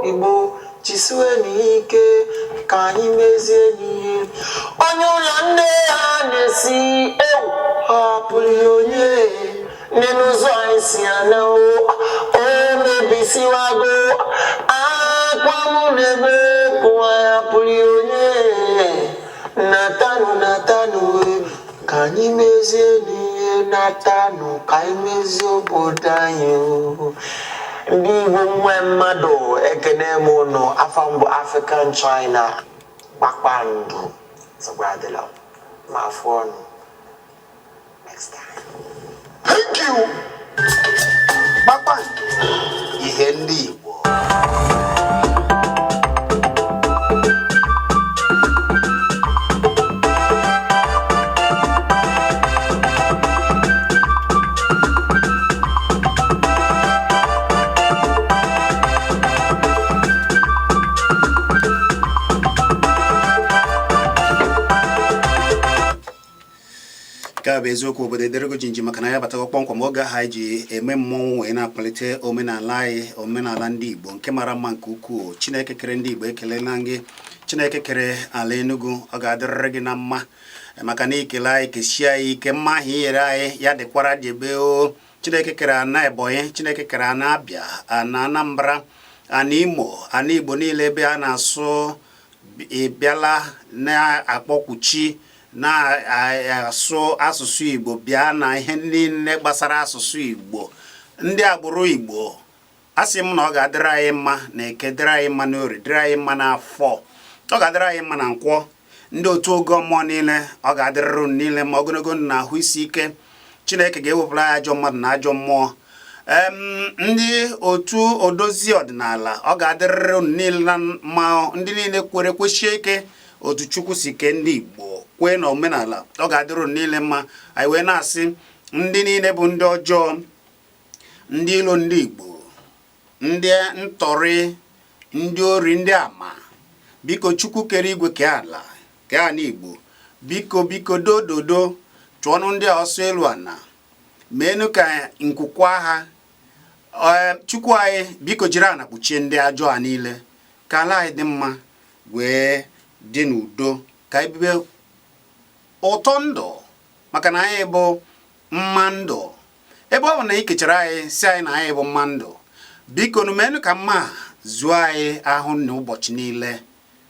Igbo jisiwenụ ike ka anyị mezie n'ihe onye ụlọ nne ya na-esi ewu hapụrụ ya onye nne n'ụzọ anyị si ana o o mebisiwago akwa m na-ebe kụwa ya pụrụ ya onye natanụ natanụ ka anyị mezie n'ihe natanụ ka anyị mezie obodo anyị o. Ndị Igbo nwe mmadụ, ekene m ụnụ. Afa m bụ African China Kpakpando. Nsogbu adịla, ma afụ ọnụ next time. Thank you. Kpakpando, ihe ndị Igbo. Nke a bụ eziokwu. Obodo ederego jinji maka na ya batago kpọmkwem oge ahụ anyị ji eme mmọnwụ wee na-akwalite omenala anyị, omenala ndị Igbo nke mara mma nke ukwuu. Chineke kere ndị Igbo, ekelela gị. Chineke kere ala Enugu, ọ ga-adịrịrị gị na mma maka na ikele anyị kesie anyị ike mma ahụ inyere anyị ya dịkwara jebe o. Chineke kere ana Ebonyi, Chineke kere ana Abịa, ana Anambra, ana Imo, ana Igbo niile ebe a na-asụ ịbịala na-akpọkwuchi na-asụ asụsụ Igbo, bịa na ihe niile gbasara asụsụ Igbo, ndị agbụrụ Igbo. Asị m na ọ ga-adịrị anyị mma na Eke, dịrị anyị mma na Orie, dịrị anyị mma na Afọ, ọ ga-adịrị anyị mma na Nkwọ. Ndị otu oge mmụọ niile, ọ ga-adịrịrị unu niile ma ogologo ndụ na ahụ isi ike. Chineke ga-ewepụrụ anyị ajọ mmadụ na ajọ mmụọ. Ndị otu odozi ọdịnala, ọ ga-adịrịrị unu niile na mma. Ndị niile kwere kwesie ike otu Chukwu si kee ndị Igbo, kwee na omenala, ọ ga-adịrị unu niile mma. Anyị wee na-asị ndị niile bụ ndị ọjọọ, ndị ilo ndị Igbo, ndị ntọrị, ndị ori, ndị ama, biko, Chukwu kere igwe, kee ala, kee ana Igbo, biko, biko, dododo, chụọnụ ndị a ọsọ elu ana, meenụ ka nkwukwa ha. Chukwu anyị, biko, jiri ana kpuchie ndị ajọ a niile ka ala anyị dị mma wee dị n'udo, ka anyị bibe ụtọ ndụ, maka na anyị bụ mma ndụ. Ebe ọ bụ na ị kechara anyị si anyị na anyị bụ mma ndụ, biko nụ, meenụ ka mma a zuo anyị ahụ n'ụbọchị niile,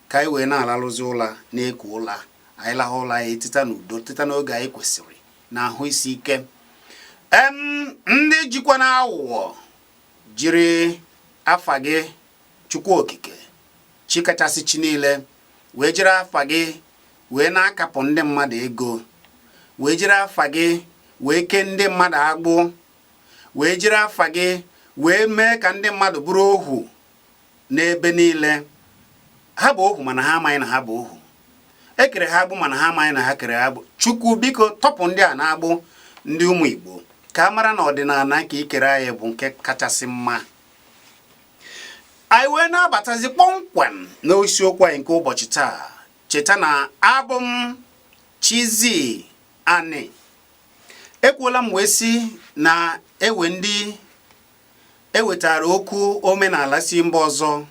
ka anyị wee na-alalụzi ụla, na-eku ụla. Anyị lahụ ụla, anyị teta n'udo, teta n'oge anyị kwesịrị na ahụ isi ike. Ndị jikwa na aghụghọ jiri afa gị, Chukwu Okike, chi kachasị chi niile, wee jiri afa gị wee na-akapụ ndị mmadụ ego, wee jiri afa gị wee kee ndị mmadụ agbụ, wee jiri afa gị wee mee ka ndị mmadụ bụrụ ohu n'ebe niile. Ha bụ ohu mana ha amaghị na ha bụ ohu. E kere ha agbụ mana ha amaghị na ha kere ha agbụ. Chukwu, biko, tọpụ ndị a na-agbụ ndị ụmụ Igbo, ka a mara na ọdịnala nke ikere anyị bụ nke kachasị mma. Anyị wee na-abatazi kpọmkwem n'isiokwu anyị nke ụbọchị taa. Cheta na abụ m Chizzy Ani. Ekwuola m wee sị na ewe ndị ewetara okwu omenala si mba ọzọ,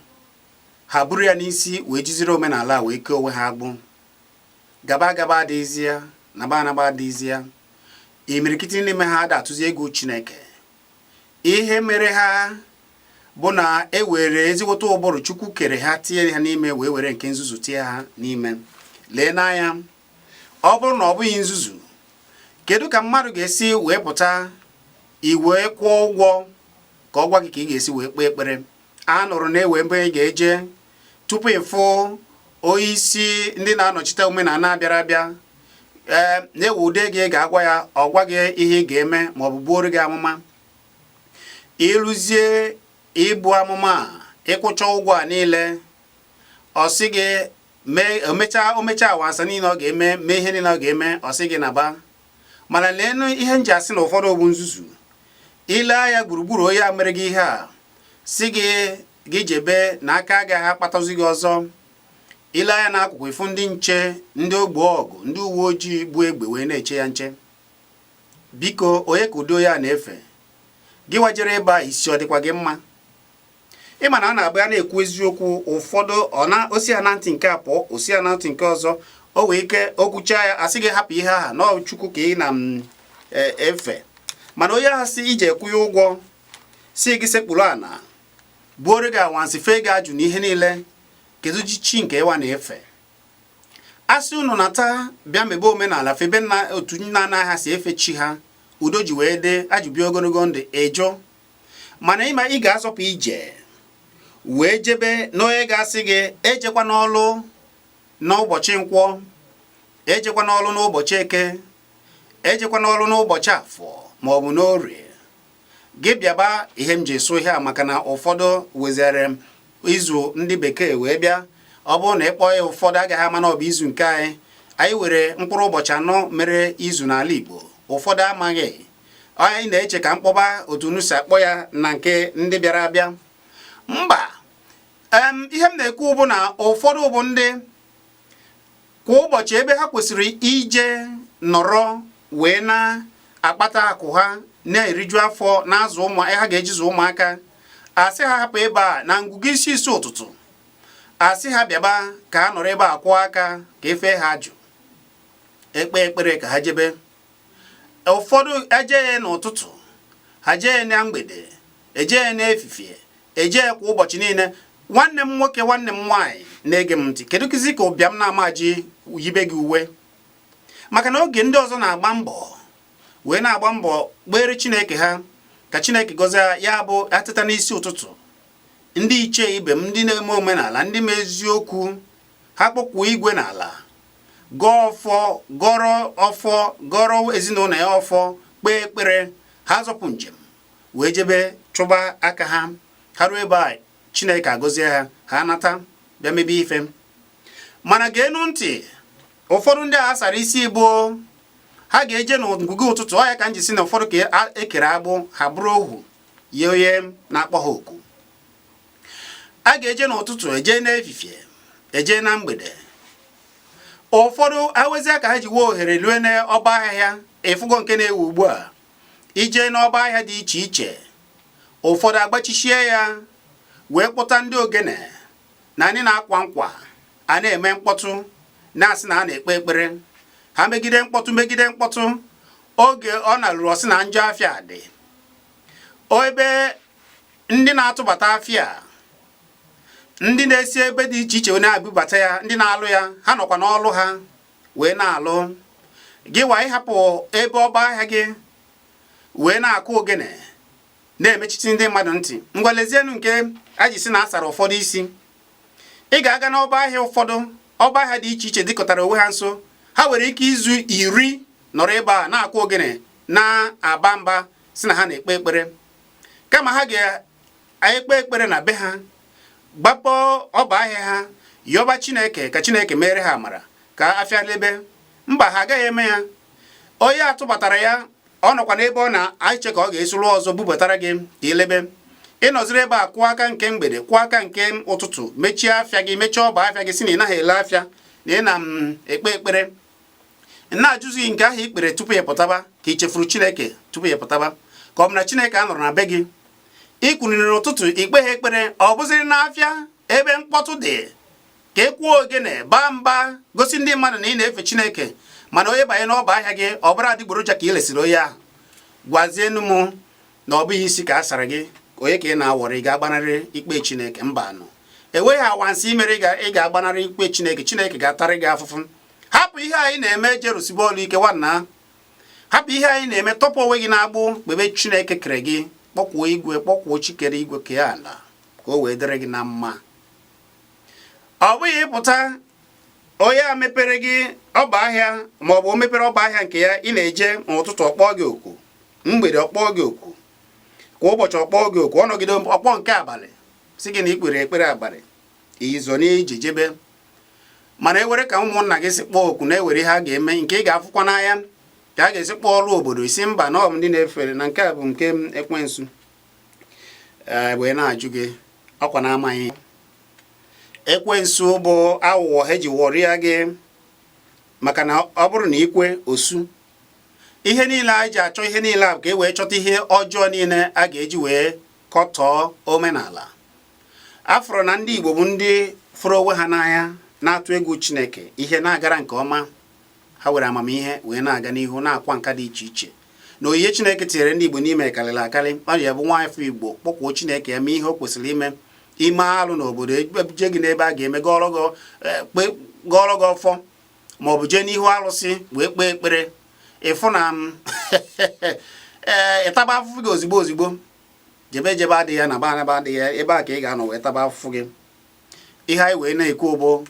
ha buru ya n'isi wee jiziri omenala wee kee onwe ha agbụ. Gaba gaba adịghịzi ya, naba anaba adịghịzi ya. Imirikiti n'ime ha ada atụzi egwu Chineke. Ihe mere ha bụ na e were ezigbote ụbụrụ Chukwu kere ha tinye ha n'ime, wee were nke nzuzu tinye ha n'ime. Lee n'anya, ọ bụrụ na ọ bụghị nzuzu, kedu ka mmadụ ga-esi wee pụta i wee kwụọ ụgwọ ka ọ gwa gị ka ị ga-esi wee kpee ekpere? A nụrụ na ewe ebe ị ga-eje tupu ịfụ onye isi ndị na-anọchite omenala bịara abịa, ee, na-ewe ụdị ego ị ga-agwa ya, ọ gwa gị ihe ị ga-eme ma ọ bụ buoro gị amụma. Ịlụzie ibu amụma a, ịkwụcha ụgwọ a niile, ọ sị gị mee, omechaa awansa niile ọ ga-eme, mee ihe niile ọ ga-eme, ọ sị gị naba. Mana leenụ ihe m ji asị na ụfọdụ bụ nzuzu. Ile anya gburugburu, onye a mere gị ihe a si gị gị jebe na aka agaghị akpatazi gị ọzọ. Ile anya n'akụkụ, ịfụ ndị nche, ndị ogbo ọgụ, ndị uwe ojii bu egbe wee na-eche ya nche. Biko, onye ka ụdị onye a na-efe? Gị wajere ebe a, isi ọ dịkwa gị mma? Ịma na a na-agba ya na-ekwu eziokwu, ụfọdụ ọ na osi ya na ntị nke a pụọ, osi ya na ntị nke ọzọ. O wee ike okwucha ya, asị gị hapụ ihe aha na ọ Chukwu ka ị na m efe. Mana onye ahụ si ije kwụ ya ụgwọ, si gị sekpuru ana, buoro gị anwansị, fee gị ajụ na ihe niile, kedu ji chi nke ịwa na-efe? Asị unu nata bịa mebe omenala, febe nna otu nna nna ha si efe chi ha, udo ji wee dị, ajụbịa ogologo ndụ ejụ. Mana ịma ị ga-azọpụ ije wee jebe n'onye ga-asị gị ejekwa n'ọlụ n'ụbọchị nkwọ, ejekwa n'ọlụ n'ụbọchị eke, ejekwa n'ọlụ n'ụbọchị afọ ma ọ bụ n'orie, gị bịaba. Ihe m ji sụ ihe a maka na ụfọdụ wezere izu ndị bekee wee bịa. Ọ bụrụ na ịkpọ ya, ụfọdụ agaghị ama na ọ bụ izu nke anyị. Anyị were mkpụrụ ụbọchị 4 mere izu n'ala Igbo. Ụfọdụ amaghị. Anyị na-eche ka mkpọba otu unu si akpọ ya na nke ndị bịara abịa mba. Ihe m na-ekwu bụ na ụfọdụ bụ ndị kwa ụbọchị ebe ha kwesịrị ije nọrọ wee na-akpata akụ ha, na-eriju afọ, na-azụ ụmụ ha ga-eji zụ ụmụaka, asị ha hapụ ebe a na ngwugo isi isi ụtụtụ, asị ha bịaba ka ha nọrọ ebe a kwụọ aka ka efe ha ajụ, ekpe ekpere ka ha jebe. Ụfọdụ ejeghe n'ụtụtụ, ha jee na mgbede, ejee n'efifie, ejee kwa ụbọchị niile. Nwanne m nwoke, nwanne m nwaanyị na-ege m ntị, kedu kụzi ka ụbịam na-ama ji yibe gị uwe? Maka na oge ndị ọzọ na-agba mbọ wee na-agba mbọ kpere Chineke ha ka Chineke gọzie ya, bụ atịta n'isi ụtụtụ, ndị ichie ibe m, ndị na-eme omenala, ndị ma eziokwu, ha kpọkwuo igwe n'ala, gọọ ọfọ, gọrọ ọfọ, gọrọ ezinụlọ ya ọfọ, kpee ekpere, ha zọpụ njem wee jebe chụba aka ha. Ha ruo ebe a, Chineke agọzie ha, ha nata bịa mebe ife. Mana geenu ntị, ụfọdụ ndị a sara isi bụ ha ga-eje n'ngwugo ụtụtụ ọ ya ka m ji si na ụfọdụ ka ekere agbụ, ha bụrụ ohu ya onye na-akpọ ha oku. A ga-eje n'ụtụtụ, eje n'efifie, eje na mgbede. Ụfọdụ awezie ka ha ji wee ohere lue n'ọba ahịa. Ịfụgo nke na-ewu ugbu a, ije n'ọba ahịa dị iche iche, ụfọdụ agbachichie ya wee kpụta ndị ogene na ndị na-akwa nkwa, a na-eme mkpọtụ, na-asị na a na-ekpe ekpere. Ha megide mkpọtụ, megide mkpọtụ, oge ọ na-alụrụ ọsị na njọ afịa dị ebe ndị na-atụbata afịa, ndị na-esi ebe dị iche iche na-abubata ya, ndị na-alụ ya, ha nọkwa n'ọlụ ha wee na-alụ. Gị wa ịhapụ ebe ọba ahịa gị wee na-akụ ogene, na-emechite ndị mmadụ ntị. Ngwa, lezienụ nke a ji si na asara ụfọdụ isi. Ị ga-aga n'ọba ahịa, ụfọdụ ọba ahịa dị iche iche dịkọtara onwe ha nso, ha nwere ike izu 10 nọrọ ebe a na-akụ ogene, na-aba mba, si na ha na-ekpe ekpere. Kama ha ga-ekpe ekpere na be ha, gbapọ ọba ahịa ha, yọba Chineke ka Chineke mere ha amara ka afịa lebe mba, ha agaghị eme ya. Onye atụbatara ya, ọ nọkwa n'ebe ọ na-eche ka ọ ga-esi lụọ ọzọ bubatara gị ka ilebe. Ịnọziri ebe a kwụọ aka nke mgbede, kwụọ aka nke ụtụtụ, mechie afịa gị, mechie ọba afịa gị, si na ị naghị ele afịa, na ị na m ekpe ekpere. Na-ajụzi gị nke ahụ ikpere tupu ị pụtaba, ka ị chefuru Chineke tupu ị pụtaba, ka ọ bụ na Chineke a nọrọ na be gị? Ikwuniri n'ụtụtụ, ikpe ha ekpere, ọ bụziri n'afịa ebe mkpọtụ dị ka ị kwụọ ogene, baa mba, gosi ndị mmadụ na ị na-efe Chineke. Mana onye banye n'ọba ahịa gị, ọ bụrụ adịgboroja ka ị lesiri onye ahụ. Gwazienu m na ọ bụghị isi ka a sara gị, onye ka ị na-awọrọ? Ị ga-agbanarị ikpe Chineke? Mba anụ, enweghị awansi imere ị ga-agbanarị ikpe Chineke. Chineke ga-atarị gị afụfụ. Hapụ ihe anyị na-eme, jerusi bọọlụ ike nwanna. Hapụ ihe anyị na-eme, tọpụ onwe gị n'agbụ, kpebe Chineke kere gị, kpọkwuo igwe, kpọkwuo chikere igwe kee ala, ka o wee dịrị gị na mma. Ọ bụghị ịpụta onye a mepere gị ọba ahịa, ma ọ bụ o mepere ọba ahịa nke ya, ị na-eje n'ụtụtụ ọkpọ gị oku, mgbede ọkpọ gị oku, kwa ụbọchị ọkpọ gị oku, ọ nọgide ọkpọ nke abalị, si gị na ikpere ekpere abalị izo n'ije jebe. Mana ewere ka ụmụnna gị si kpọọ oku na-ewere ihe a ga-eme nke ị ga-afụkwa n'anya ka a ga-esi kpọọ ọrụ obodo isi mba na ọ bụ ndị na-efere na nke a bụ nke ekwensu. Ee, wee na-ajụ gị, ọkwa na-amaghị ekwensu bụ aghụghọ ha ji wọrịa gị? Maka na ọ bụrụ na ikwe osu ihe niile anyị ji achọ ihe niile a ka e wee chọta ihe ọjọọ niile a ga-eji wee kọtọọ omenala. Afụrụ na ndị Igbo bụ ndị fụrụ onwe ha n'anya, na-atụ egwu Chineke, ihe na-agara nke ọma. Ha were amamihe wee na-aga n'ihu, na-akwa nka dị iche iche na onyinye Chineke tinyere ndị Igbo n'ime karịrị akarị. Ọ ya bụ nwa afọ Igbo kpọkwuo Chineke ya, mee ihe o kwesịrị ime. Ime alụ n'obodo, ebuje gị n'ebe a ga-eme gọọrọ gị ọfọ, ma ọ bụ jee n'ihu alụsị wee kpee ekpere, ịfụ na ee, ịtaba afụfụ gị ozigbo ozigbo. Jebe jebe adịghị ya na ba anaba adịghị ya, ebe a ka ị ga-anọ wee taba afụfụ gị. Ihe anyị wee na-ekwu bụ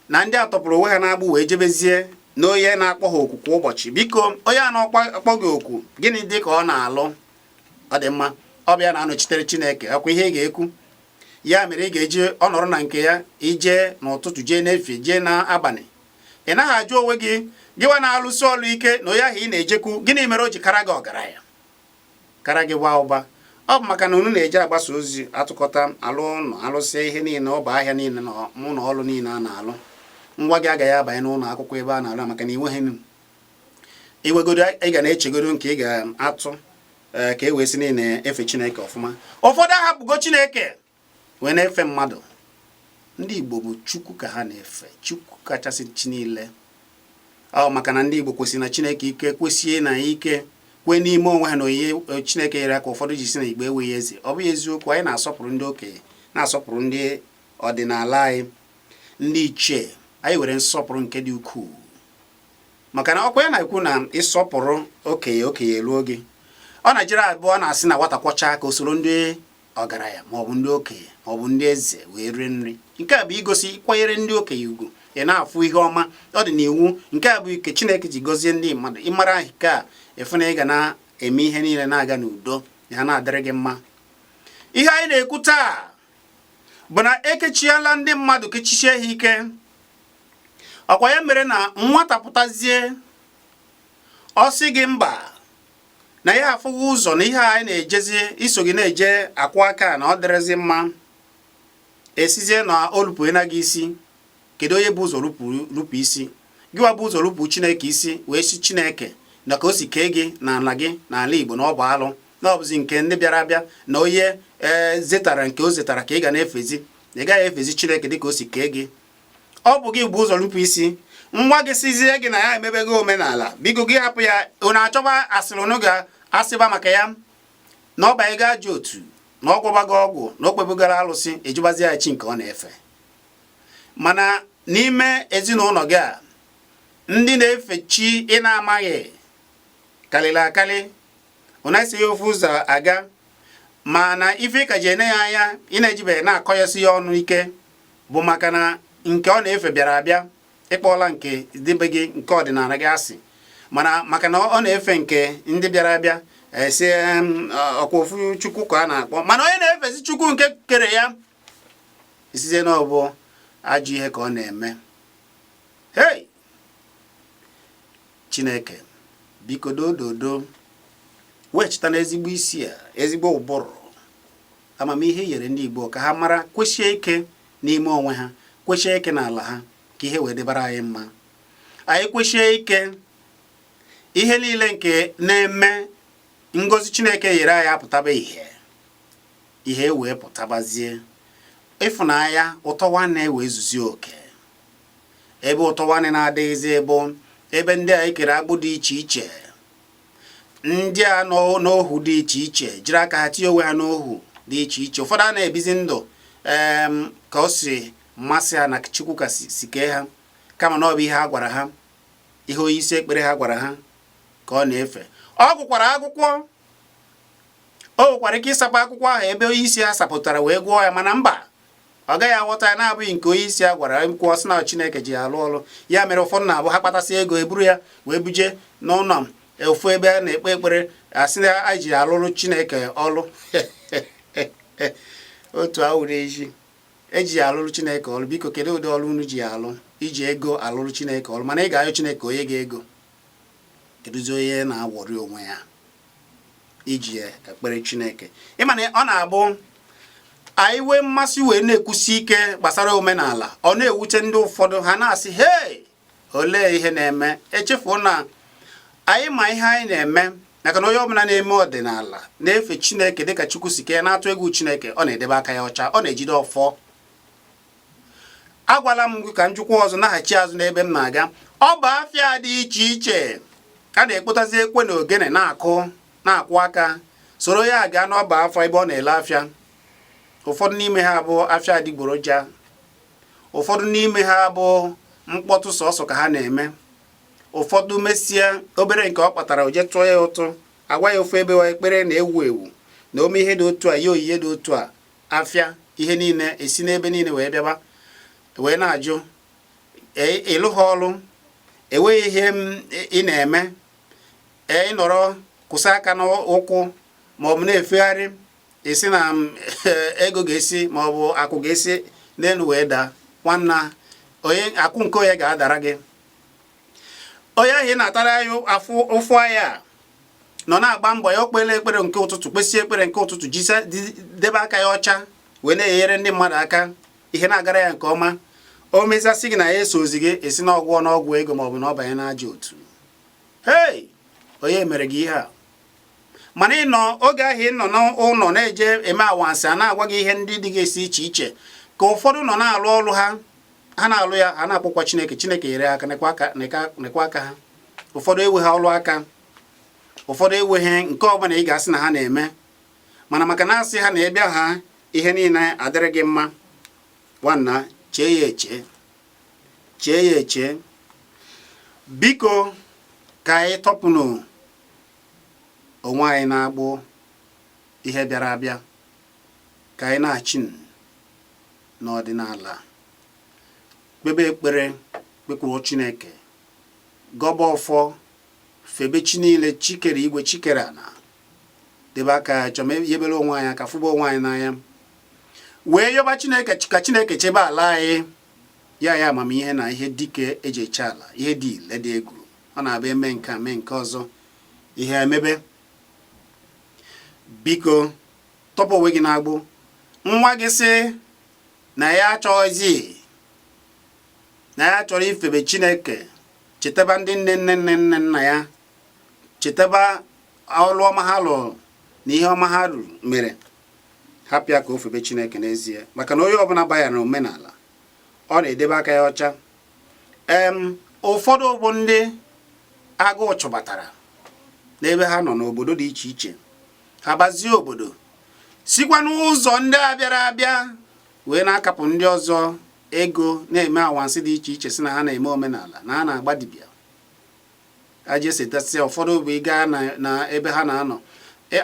na ndị a tọpụrụ onwe ha n'agbụ wee jebezie na onye na-akpọ ha oku kwa ụbọchị. Biko, onye a na-akpọ gị oku, gịnị dị ka ọ na-alụ? Ọ dị mma, ọ bịa na-anọchitere Chineke ọkwa ihe ị ga-ekwu. Ya mere ị ga-eji ọ nọrọ na nke ya, ije n'ụtụtụ, jee n'efifie, jee n'abalị, ị naghị ajụ onwe gị, gịwa na-alụsi ọlụ ike, na onye ahụ ị na-ejekwu, gịnị mere o ji kara gị ọgaranya, kara gị gbaa ụba? Ọ bụ maka na unu na-eji agbasa ozi, atụkọta alụ ụlọ, alụsịa ihe niile, ọ bụ ahịa niile na ụlọ ọrụ niile a na-alụ. Ngwa gị agaghị abanye n'ụlọ akwụkwọ ebe a na-alụ, maka na ị nweghị iwegodo. Ị ga na-echegodo nke ị ga-atụ ka e wee sị niile efe Chineke ọfụma. Ụfọdụ ahapụgo Chineke wee na-efe mmadụ. Ndị Igbo bụ Chukwu ka ha na-efe, Chukwu kachasị chi niile. Ọ maka na ndị Igbo kwesịrị na Chineke ike, kwesie na ike, kwee n'ime onwe ha na onyinye Chineke nyere ka ụfọdụ ji si na Igbo enweghị eze. Ọ bụghị eziokwu. Anyị na-asọpụrụ ndị okenye, na-asọpụrụ ndị ọdịnala anyị, ndị ichie. Anyị were nsọpụrụ nke dị ukwuu, maka na ọkwa ya na-ekwu na ịsọpụrụ okenye, okenye eruo gị. Ọ Naijiria abụọ na-asị na nwata kwọchaa ka o soro ndị ọgaranya maọbụ ndị okenye maọbụ ndị eze wee rie nri. Nke a bụ igosi ịkwanyere ndị okenye ugwu. Ị na-afụ ihe ọma ọ dị n'iwu. Nke a bụ ike Chineke ji gọzie ndị mmadụ. Ịmara nke a, ịfụ na ị ga na-eme ihe niile na-aga n'udo ya, na-adịrị gị mma. Ihe anyị na-ekwu taa bụ na ekechiela ndị mmadụ, kechisie ha ike. Ọkwa ya mere na nwata pụtazie, ọ sị gị mba, na ya afụghị ụzọ, na ihe anyị na-ejezi iso gị na-eje akwụ aka na ọ dịrịzi mma, esizie na o na gị isi. Kedu onye bụ ụzọ rupụ isi? Gịwa bụ ụzọ rupụ Chineke isi, wee si Chineke na ka o si kee gị n'ala gị, n'ala Igbo, na ọ bụ alụ, na ọ bụzi nke ndị bịara abịa na onye ee zetara nke o zetara ka ị ga na-efezi, na ị gaghị efezi Chineke dịka o si kee gị. Ọ bụ gị bụ ụzọ rupụ isi. Nwa gị sizie gị na ya emebego omenala, biko gị hapụ ya. Unu achọba asịrị unu ga-asịba maka ya na ọ banyego ajọ otu, na ọ gwọbago ọgwụ, na o kpebugara alụsị, ejubazi ya chi nke ọ na-efe. Mana n'ime ezinụlọ gị a, ndị na-efe chi ị na-amaghị karịrị akarị. Unu esighị ofu ụzọ aga, mana ife ị ka ji ene ya anya, ị na-ejibeghị na-akọnyesi ya ọnụ ike, bụ maka na nke ọ na-efe bịara abịa. Ịkpọọla nke dịbe gị, nke ọdịnala gị asị, mana maka na ọ na-efe nke ndị bịara abịa, esi ọkwa ofu Chukwu ka a na-akpọ. Mana onye na-efezi Chukwu nke kere ya, isizie na ọ bụ ajọ ihe ka ọ na-eme. Hei Chineke, biko dododo, weghachita na ezigbo isi a, ezigbo ụbụrụ amamihe nyere ndị Igbo, ka ha mara kwesie ike n'ime onwe ha, kwesie ike n'ala ha, ka ihe wee dịbara anyị mma. Anyị kwesie ike, ihe niile nke na-eme ngozi Chineke nyere anyị apụtaba ihe, ihe wee pụtabazie ịfụnanya, ụtọ nwanne wee zuzie oke. Ebe ụtọ nwanne na-adịghịzi bụ ebe ndị a ekere agbụ dị iche iche, ndị a nọ n'ohu dị iche iche, jiri aka ha tinye onwe ha n'ohu dị iche iche. Ụfọdụ a na-ebizi ndụ ka o si masị ha na Chukwu ka si kee ha, kama na ọ bụ ihe ha gwara ha, ihe onye isi ekpere ha gwara ha ka ọ na-efe. Ọ gụkwara akwụkwọ, o nwekwara ike ịsapụ akwụkwọ ahụ ebe onye isi ha sapụtara wee gụọ ya, mana mba, ọ gaghị aghọta ya na-abụghị nke onye isi ya gwara kwuo, sị na Chineke ji ya alụ ọrụ. Ya mere ụfọdụ na-abụ ha kpatasị ego, eburu ya wee buje n'ụlọ ofu ebe a na-ekpe ekpere, asị na anyị ji alụrụ Chineke ọlụ. Otu awụrụ eji eji ya alụrụ Chineke ọlụ. Biko, kedu ụdị ọlụ unu ji alụ? Iji ego alụrụ Chineke ọlụ, mana ị ga-ayọ Chineke onye ga-ego. Kedụzi onye na-awọrị onwe ya iji ekpere Chineke? Ịma na ọ na-abụ anyị nwee mmasị wee na-ekwusi ike gbasara omenala, ọ na-ewute ndị ụfọdụ. Ha na-asị, "Hei, olee ihe na-eme?" Echefuo na anyị ma ihe anyị na-eme, maka na onye ọbụla na-eme ọdịnala, na-efe Chineke dịka Chukwu si kee, na-atụ egwu Chineke, ọ na-edebe aka ya ọcha, ọ na-ejide ọfọ. Agwala m gị ka m jụkwa ọzọ, naghachi azụ n'ebe m na-aga. Ọ bụ afịa dị iche iche a na-ekpotazi ekwe na ogene na-akụ na-akwụ aka soro ya gaa n'ọba afọ ebe ọ na-ele afịa. Ụfọdụ n'ime ha bụ afịa adịgboroja, ụfọdụ n'ime ha bụ mkpọtụ sọsọ ka ha na-eme. Ụfọdụ mesịa obere nke ọ kpatara, o je tụọ ya ụtụ, agwa ya ofu ebe ekpere na-ewu ewu na ome ihe dị otu a, ihe oyiye dị otu a, afịa ihe niile esi n'ebe niile wee bịaba wee na-ajụ ịlụ ha ọlụ. Enweghị ihe ị na-eme, ị nọrọ kwụsị aka n'ụkwụ ma ọ bụ na-efegharị esi na ego ga-esi ma ọ bụ akụ ga-esi n'elu wee daa. Nwanna, onye akụ nke onye ga-adara gị, onye ahụ ị na-atara ya afụ ụfụ anya nọ na-agba mbọ ya. O kpere ekpere nke ụtụtụ, kpesie ekpere nke ụtụtụ, jisa debe aka ya ọcha wee na-enyere ndị mmadụ aka, ihe na-agara ya nke ọma. O mezasị gị na ya esozi gị esi n'ọgwụ n'ọgwụ ego maọbụ na ọ banye n'ajọ otu. Hei, onye mere gị ihe a? Mana ịnọ oge ahụ ị nọ n'ụlọ na-eje eme awansị, a na-agwa gị ihe ndị dị ga-esi iche iche ka ụfọdụ nọ na-alụ ọrụ ha, ha na-alụ ya, ha na-akpọkwa Chineke, Chineke nyere aka, nekwa aka ha. Ụfọdụ enweghị ọrụ aka, ụfọdụ enweghị nke ọbụla ị ga-asị na ha na-eme, mana maka na asị ha na ịbịa ha, ihe niile adịrị gị mma. Nwanna, chee ya eche, chee ya eche, biko, ka anyị tọpụnụ onwe anyị na-agbụ ihe bịara abịa, ka anyị na-achị n'ọdịnala, kpebe ekpere, kpekwuo Chineke, gọba ọfọ, febe chi niile, chi kere igwe, chi kere ala, debe aka ya chọọ, yebere onwe anyị aka, fụba onwe anyị n'anya, wee yọba Chineke ka Chineke chebe ala anyị, ya ya amamihe na ihe dike eji eche ala, ihe dị ile dị egwu. Ọ na-abịa eme nke a, mee nke ọzọ, ihe emebe. Biko, tọpụ onwe gị n'agbụ. Nwa gị sị na ya achọghịzi, na ya chọrọ ifebe Chineke, chetaba ndị nne nne nne nne nna ya, chetaba ọlụ ọma ha lụrụ na ihe ọma ha mere, hapụ ya ka o febe Chineke n'ezie, maka na onye ọbụla banyere n'omenala, ọ na-edebe aka ya ọcha. Em ụfọdụ bụ ndị agụụ chụbatara n'ebe ha nọ n'obodo dị iche iche, ha bazie obodo, sikwa n'ụzọ ndị a bịara abịa wee na-akapụ ndị ọzọ ego, na-eme awansị dị iche iche, si na ha na-eme omenala, na ha na-agba dibịa aja esetasịa. Ụfọdụ bụ ị gaa na ebe ha na-anọ,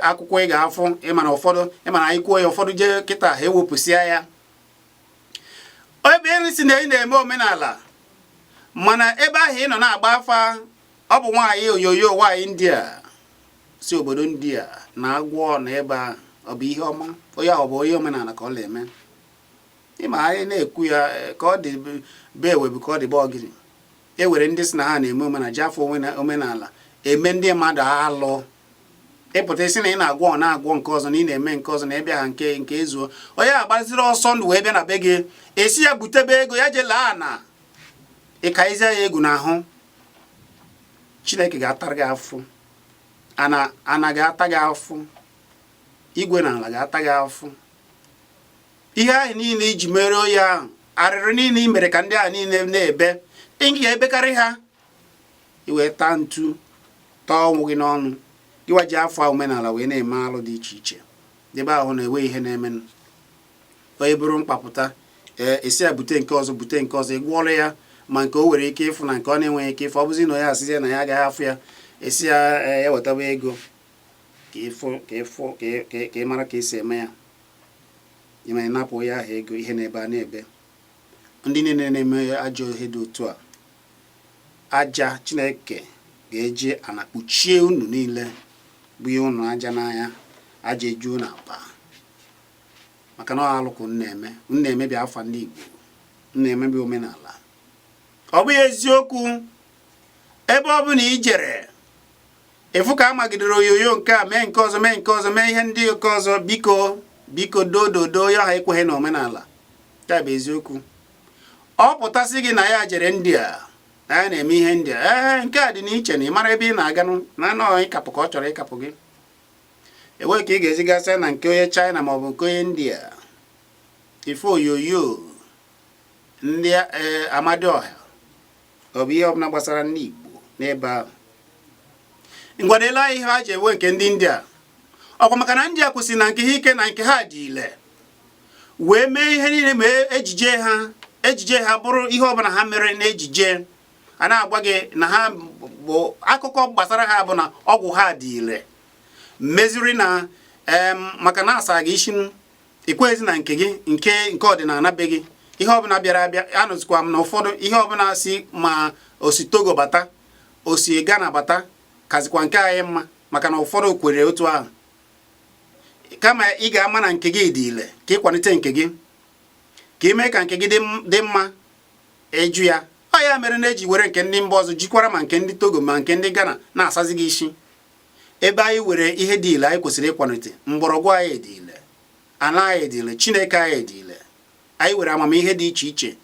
akwụkwọ ị ga-afụ, ịmana ụfọdụ, ịmana anyị kwuo ya, ụfọdụ jee kịta ha ewepụsịa ya. Ebe ị si na ị na-eme omenala, mana ebe ahụ ị nọ na-agba afa, ọ bụ nwaanyị onyonyo, nwaanyị India si obodo India na-agwọ na ebe ahụ. Ọ bụ ihe ọma? Onye ahụ ọ bụ onye omenala ka ọ na-eme? Ịma anyị na-ekwu ya ka ọ dị be ewe bụ ka ọ dị be ọgịnị. E were ndị si na ha na-eme omenala ji afọ omenala eme ndị mmadụ alụ. Ịpụta isi na ị na-agwọ, ọ na-agwọ nke ọzọ, na ị na-eme nke ọzọ, na ịbịa ha nke nke ezuo, onye agbaziri ọsọ ndụ wee bịa na be gị, esi ya butebe ego ya jee laa na ịka izie ya egwu n'ahụ. Chineke ga-atara gị afụ, ana ana ga-ata gị afụ, igwe na ala ga-ata gị afụ. Ihe ahụ niile iji mere onye ahụ, arịrị niile i mere ka ndị ahụ niile na-ebe, ị ga-ebekarị ha iwee taa ntu, taa ọnwụ gị n'ọnụ. Gịwa ji afọ omenala wee na-eme alụ dị iche iche, debe ahụ na enwe ihe na-eme. Onye bụrụ mkpapụta, ee, esi ya bute nke ọzọ, bute nke ọzọ, ịgwọọrọ ya, ma nke o nwere ike ịfụ na nke ọ na-enweghị ike ịfụ. Ọ bụzi na onye asịzi na ya agaghị afụ ya, esi ya ya wetaba ego ka ịfụ, ka ịfụ, ka ị mara ka esi eme ya. Ịma ịnapụ ya ahụ ego, ihe na-ebe a na-ebe. Ndị niile na-eme ajọ ihe dị otu a, aja Chineke ga-eji ana kpuchie unu niile, bụ ihe unu aja n'anya, aja eju unu akpa, maka na ọ alụkwụ unu na-eme. Unu na-emebi afa ndị Igbo, unu na-emebi omenala. Ọ bụghị eziokwu. Ebe ọ bụ na i jere ịfụ ka a magidere onyonyo nke a, mee nke ọzọ, mee nke ọzọ, mee ihe ndị nke ọzọ, biko, biko, dododo, ya ha ekweghị na omenala ya bụ eziokwu. Ọ pụtasị gị na ya jere ndị a, na ya na-eme ihe ndị a, ee, nke a dị n'iche na ị mara ebe ị na-aganụ na anọ ịkapụ ka ọ chọrọ ịkapụ gị. Enweghị ka ị ga-ezigasị na nke onye China maọbụ nke onye India ife onyonyo. Ndị Amadioha, ọ bụ ihe ọbụla gbasara ndị Igbo n'ebe ahụ. Ngwanele ihe ha ji ewe nke ndị India, ọkwa maka na India kwụsịrị na nke ha ike na nke ha dị ile wee mee ihe niile, ma ejije ha, ejije ha bụrụ ihe ọbụla ha mere n'ejije a na-agwa gị na ha bụ akụkọ gbasara ha bụ na ọgwụ ha dị ile meziri na maka na asa gị isi ikweghịzi na nke gị, nke nke ọdịnala be gị. Ihe ọbụla bịara abịa, anụzikwa m na ụfọdụ ihe ọbụla si ma osi Togo bata, osi Ghana bata, kazikwa nke anyị mma, maka na ụfọdụ kwere otu ahụ. Kama ị ga-ama na nke gị dị ile ka ịkwalite nke gị, ka ime ka nke gị dị mma, ịjụ ya. Ọ ya mere na eji were nke ndị mba ọzọ jikwara ma nke ndị Togo ma nke ndị Ghana na-asazi gị isi, ebe anyị were ihe dị ile anyị kwesịrị ịkwalite. Mgbọrọgwụ anyị dị ile, ala anyị dị ile, Chineke anyị dị ile, anyị were amamihe dị iche iche.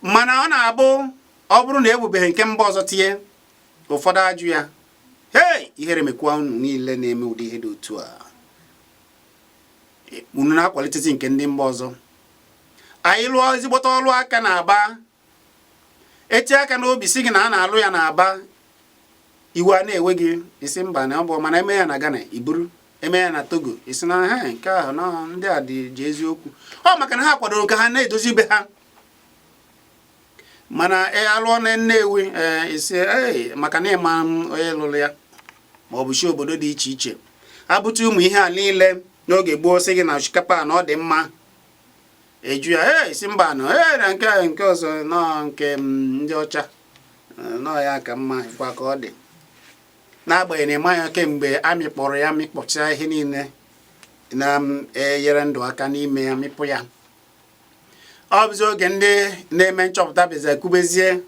Mana ọ na-abụ ọ bụrụ na ebubeghị nke mba ọzọ tinye, ụfọdụ ajụ ya. Hei, ihere mekwa unu niile na-eme ụdị ihe dị otu a. Unu na-akwalitezi nke ndị mba ọzọ. Anyị lụọ ezigbote ọlụ aka na Aba, etie aka n'obi si gị na a na-alụ ya na Aba, iwe a na-ewe gị isi mba na ọ bụ. Mana eme ya na Ghana, iburu eme ya na Togo, isi na ha nke ahụ na ndị a dị ji eziokwu. Ọ maka na ha kwadoro ka ha na-edozi ibe ha. Mana e alụọ na Nnewi, ee, isi ee, maka na ịma onye lụrụ ya, ma ọ bụ chi obodo dị iche iche abụta ụmụ ihe a niile n'oge gboo, sị gị na osikapa na ọ dị mma, eju ya, ee, isi mba nọ, ee, na nke nke ọzọ nọ, nke ndị ọcha nọ ya ka mma kwa ka ọ dị, n'agbanyeghị na ịma ya kemgbe amịkpọrọ ya, mịkpọcha ihe niile na-enyere ndụ aka n'ime ya, mịpụ ya. Ọ bụzi oge ndị na-eme nchọpụta bịazi kwubezie,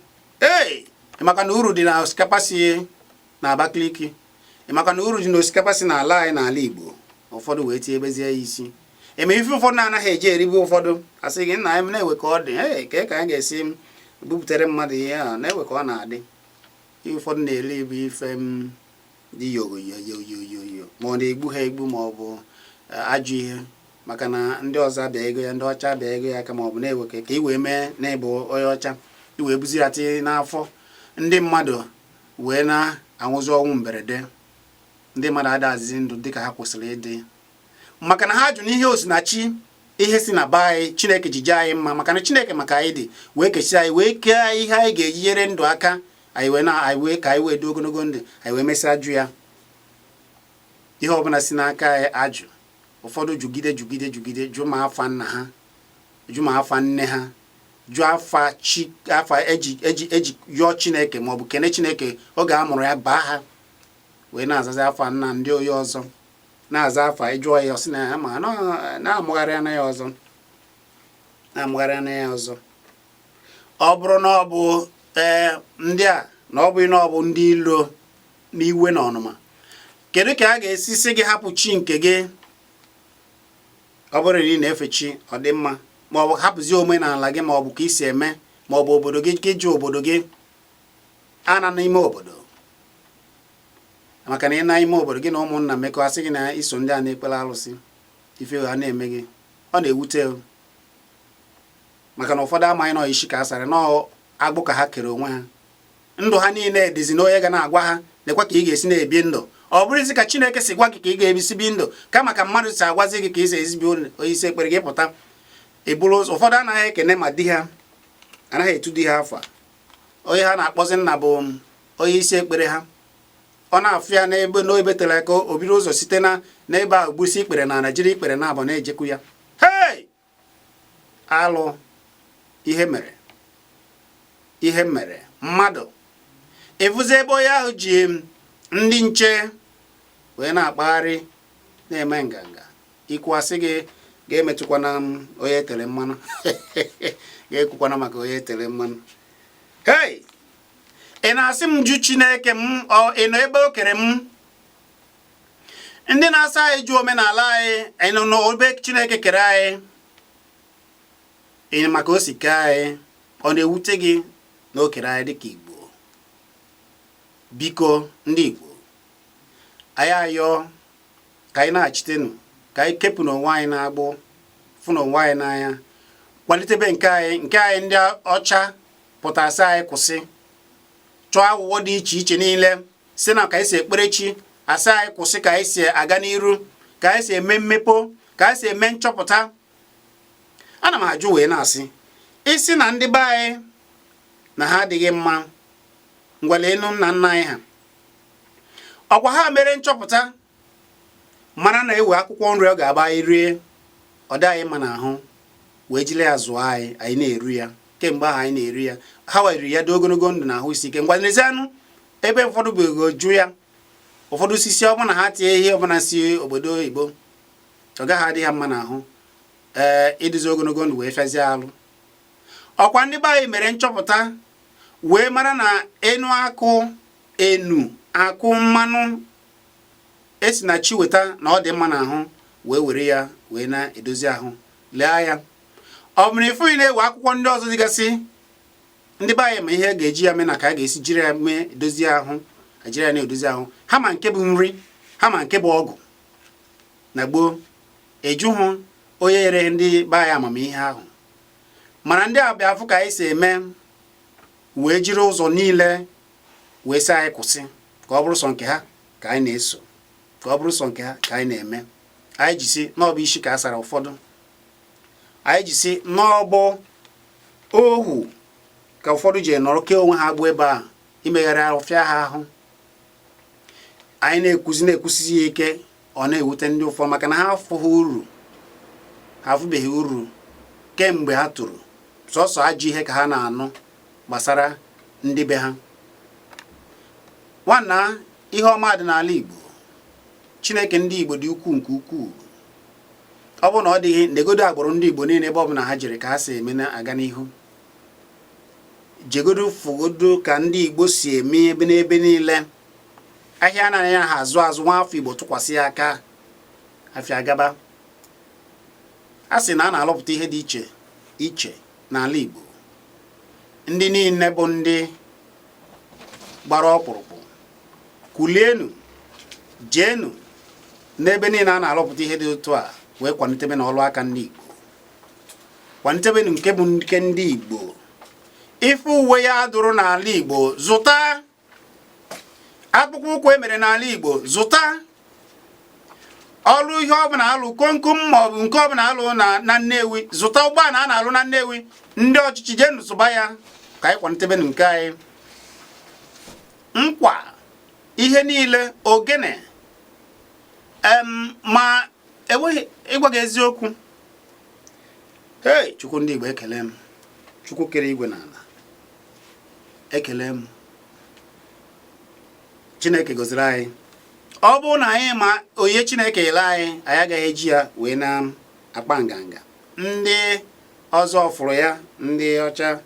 ee, maka na uru dị na osikapa si na Abakaliki, maka na uru dị na osikapa si n'ala anyị, n'ala Igbo. Ụfọdụ wee tinyebezie ya isi eme ife ụfọdụ na-anaghị eji eribe. Ụfọdụ asị gị, nna m, na-ewe ka ọ dị, ee, ka ka anyị ga-esi buputere mmadụ ihe a na-ewe ka ọ na-adị. Ihe ụfọdụ na-eri bụ ife m dị yoyoyoyoyo, ma ọ na-egbu ha egbu, ma ọ bụ ajọ ihe, maka na ndị ọzọ abịa ego ya, ndị ọcha abịa ego ya aka, ma ọ bụ na-ewe ka ị wee mee na ịbụ onye ọcha, i wee buzi ya tinye n'afọ ndị mmadụ, wee na-anwụzi ọnwụ mberede. Ndị mmadụ adazizi ndụ dịka ha kwesịrị ịdị, maka na ha jụ n'ihe osinachi, ihe si na be anyị Chineke ji jee anyị mma, maka na Chineke maka anyị dị wee kechie anyị, wee kee anyị ihe anyị ga-eji nyere ndụ aka anyị, wee na anyị wee ka anyị wee dị ogologo ndụ anyị, wee mesịa jụ ya. Ihe ọbụla si n'aka anyị ajụ. Ụfọdụ jụgide, jụgide, jụgide, jụ ma afa nna ha, jụ ma afa nne ha, jụ afa chi, afa eji eji eji yọọ Chineke maọbụ kene Chineke oge a mụrụ ya, baa ha wee na-azazi afa nna ndị oyi ọzọ, na-aza afa. Ịjụọ ya, ọ sị na ya ma na-amụgharị anya ya ọzọ, na-amụgharị anya ya ọzọ. Ọ bụrụ na ọ bụ ee ndị a, na ọ bụghị na ọ bụ ndị ilo n'iwe na ọnụma, kedu ka a ga-esi sị gị hapụ chi nke gị? Ọ bụrụ na ị na-efe chi, ọ dị mma, ma ọ bụ hapụzie omenala gị, ma ọ bụ ka isi eme, ma ọ bụ obodo gị, ka ịjụ obodo gị ana n'ime obodo, maka na ị na ime obodo gị na ụmụnna mekọ, asị gị na iso ndị a na-ekpere alụsị, ife ha na-eme gị, ọ na-ewute, maka na ụfọdụ amaghị na isi ka a sara na agbụ ka ha kere onwe ha. Ndụ ha niile dịzi na onye ga na-agwa ha nekwa ka ị ga-esi na-ebi ndụ. Ọ bụrụzi ka Chineke si gwa gị ka ị ga-ebisi bi ndụ, kama ka mmadụ si agwazi gị ka ị si ezibi, onye isi ekpere gị pụta eburu ụzọ. Ụfọdụ anaghị ekene ma di ha, anaghị etu di ha afa. Onye ha na-akpọzi nna bụ onye isi ekpere ha. Ọ na-afụ ya n'ebe n'ebe tere aka, o biri ụzọ site na n'ebe ahụ gbusi ikpere na ala, jiri ikpere na abụ na-ejekwu ya. Hei, alụ ihe mere, ihe mere mmadụ ịfụzi ebe onye ahụ ji ndị nche wee na-akpagharị, na-eme nganga. Ikwu asị gị ga-emetụkwana m onye etere mmanụ, ga-ekwukwana maka onye etere mmanụ. Hei, ị na-asị m jụ Chineke m? Ọ ị nọ ebe o kere m? Ndị na-asa anyị jụ omenala anyị, ị nọ n'ebe Chineke kere anyị? Ị maka o si kee anyị, ọ na-ewute gị na o kere anyị dịka Igbo? Biko, ndị Igbo anyị, ayọ ka anyị na-achitenụ, ka anyị kepụ n'onwe anyị na-agbụ, fụ n'onwe anyị n'anya. Kwalitebe nke anyị, nke anyị ndị ọcha pụtara sị anyị kwụsị, chọọ aghụghọ dị iche iche niile si na ka anyị si ekpere chi, asị anyị kwụsị, ka anyị si aga n'iru, ka anyị si eme mmepe, ka anyị si eme nchọpụta. Ana m ajụ wee na-asị, isi na ndị be anyị na ha adịghị mma, ngwalenu nna nna anyị ha, ọkwa ha mere nchọpụta mara na ewe akwụkwọ nri ọ ga-agba anyị rie, ọ dị anyị mma n'ahụ, wee jiri ya zụọ anyị, anyị na-eri ya kemgbe ahụ anyị na-eri ya, ha weriri ya dị ogologo ndụ na ahụ isi ike. Ngwa, n'ezianụ, ebe ụfọdụ bụ ego ju ya, ụfọdụ osisi ọbụla ha tinye ihe ọbụla si obodo oyibo, ọ gaghị adị ha mma n'ahụ, ee, ịdịzi ogologo ndụ wee fịazie alụ. Ọkwa ndị be anyị mere nchọpụta wee mara na enu akụ, enu akụ mmanụ esi na chi weta, na ọ dị mma n'ahụ, wee were ya wee na-edozi ahụ. Lee ya, ọ bụrụ ịfụghị na-ewe akwụkwọ ndị ọzọ dịgasị, ndị be anyị ma ihe a ga-eji ya mee na ka a ga-esi jiri ya mee dozie ahụ, ejiri ya na-edozi ahụ. Ha ma nke bụ nri, ha ma nke bụ ọgwụ. Na gboo, ejuhụ onye nyere ndị be anyị amamihe ahụ, mana ndị abịa afụ ka anyị si eme, wee jiri ụzọ niile wee sị anyị kwụsị, ka ọ bụrụ sọ nke ha ka anyị na-eso, ka ọ bụrụ sọ nke ha ka anyị na-eme. Anyị jisi n'ọbụ isi ka a sara ụfọdụ, anyị jisi n'ọbụ ohu ka ụfọdụ ji nọrọ kee onwe ha agbụ ebe a, imegharị ahụ fịa ha ahụ. Anyị na-ekwuzi, na-ekwusizi ya ike, ọ na-ewute ndị ụfọdụ, maka na ha afụghị uru, ha afụbeghị uru kemgbe ha toro. Sọsọ ajọ ihe ka ha na-anụ gbasara ndị be ha. Nwanna, ihe ọma dị n'ala Igbo. Chineke ndị Igbo dị ukwuu nke ukwuu. Ọ bụrụ na ọ dịghị, negodo agbụrụ ndị Igbo niile, ebe ọbụla ha jere, ka ha si eme na-aga n'ihu. Jegodo fụgodo ka ndị Igbo si eme ebe n'ebe niile. Ahịa anaghị ya ha azụ azụ, nwa afọ Igbo tụkwasị ya aka, afịa agaba. A sị na a na-alụpụta ihe dị iche iche n'ala Igbo. Ndị niile bụ ndị gbara ọkpụrụkpụ, kulienu, jeenu n'ebe niile a na-alụpụta ihe dị otu a, wee kwalitebe na ọlụ aka ndị Igbo, kwalitebenu nke bụ nke ndị Igbo. Ife uwe ya dụrụ n'ala Igbo, zụta. Akpụkpọ ụkwụ emere n'ala Igbo, zụta. Ọrụ ihe ọbụla alụ, komkom maọbụ nke ọbụla alụ na Nnewi, zụta. Ụgbọala a na-alụ na Nnewi, ndị ọchịchị, jee zụba ya, ka anyị kwalitebenu nke anyị. Nkwa ihe niile, ogene em, ma enweghị ịgwa gị eziokwu. Hei, Chukwu ndị Igbo, ekele m. Chukwu kere igwe na ala, ekele m. Chineke gọziri anyị. Ọ bụrụ na anyị ma onye Chineke ele anyị, anyị agaghị eji ya wee na-akpa nganga. Ndị ọzọ fụrụ ya, ndị ọcha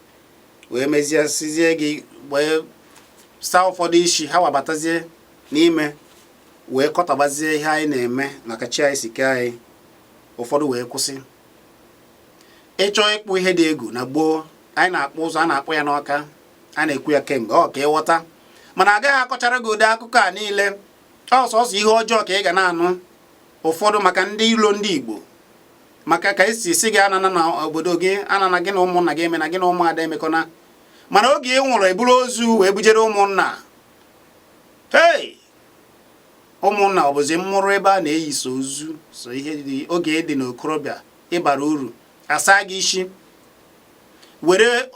wee mezie, sizie gị wee saa ụfọdụ isi ha, wabatazie n'ime wee kọtabazie ihe anyị na-eme maka chi anyị si kee anyị. Ụfọdụ wee kwụsị ịchọ ịkpụ ihe dị egwu. Na gboo, anyị na-akpụ ụzọ, a na-akpụ ya n'ọka, a na-ekwu ya kemgbe ọ ka ịghọta, mana agaghị akọchara gị ụdị akụkọ a niile. Ọ sọsọ ihe ọjọọ ka ị ga na-anụ ụfọdụ, maka ndị ilo ndị Igbo, maka ka esi si gị anana na obodo gị, anana gị na ụmụnna gị eme na gị na ụmụada emekọna. Mana oge ị nwụrụ, eburu ozu wee bujere ụmụnna. Hei, ụmụnna, ọ bụzi mmụrụ ebe a na-eyi so ozu so ihe dị. Oge dị n'okorobịa, ịbara uru, asa gị isi, were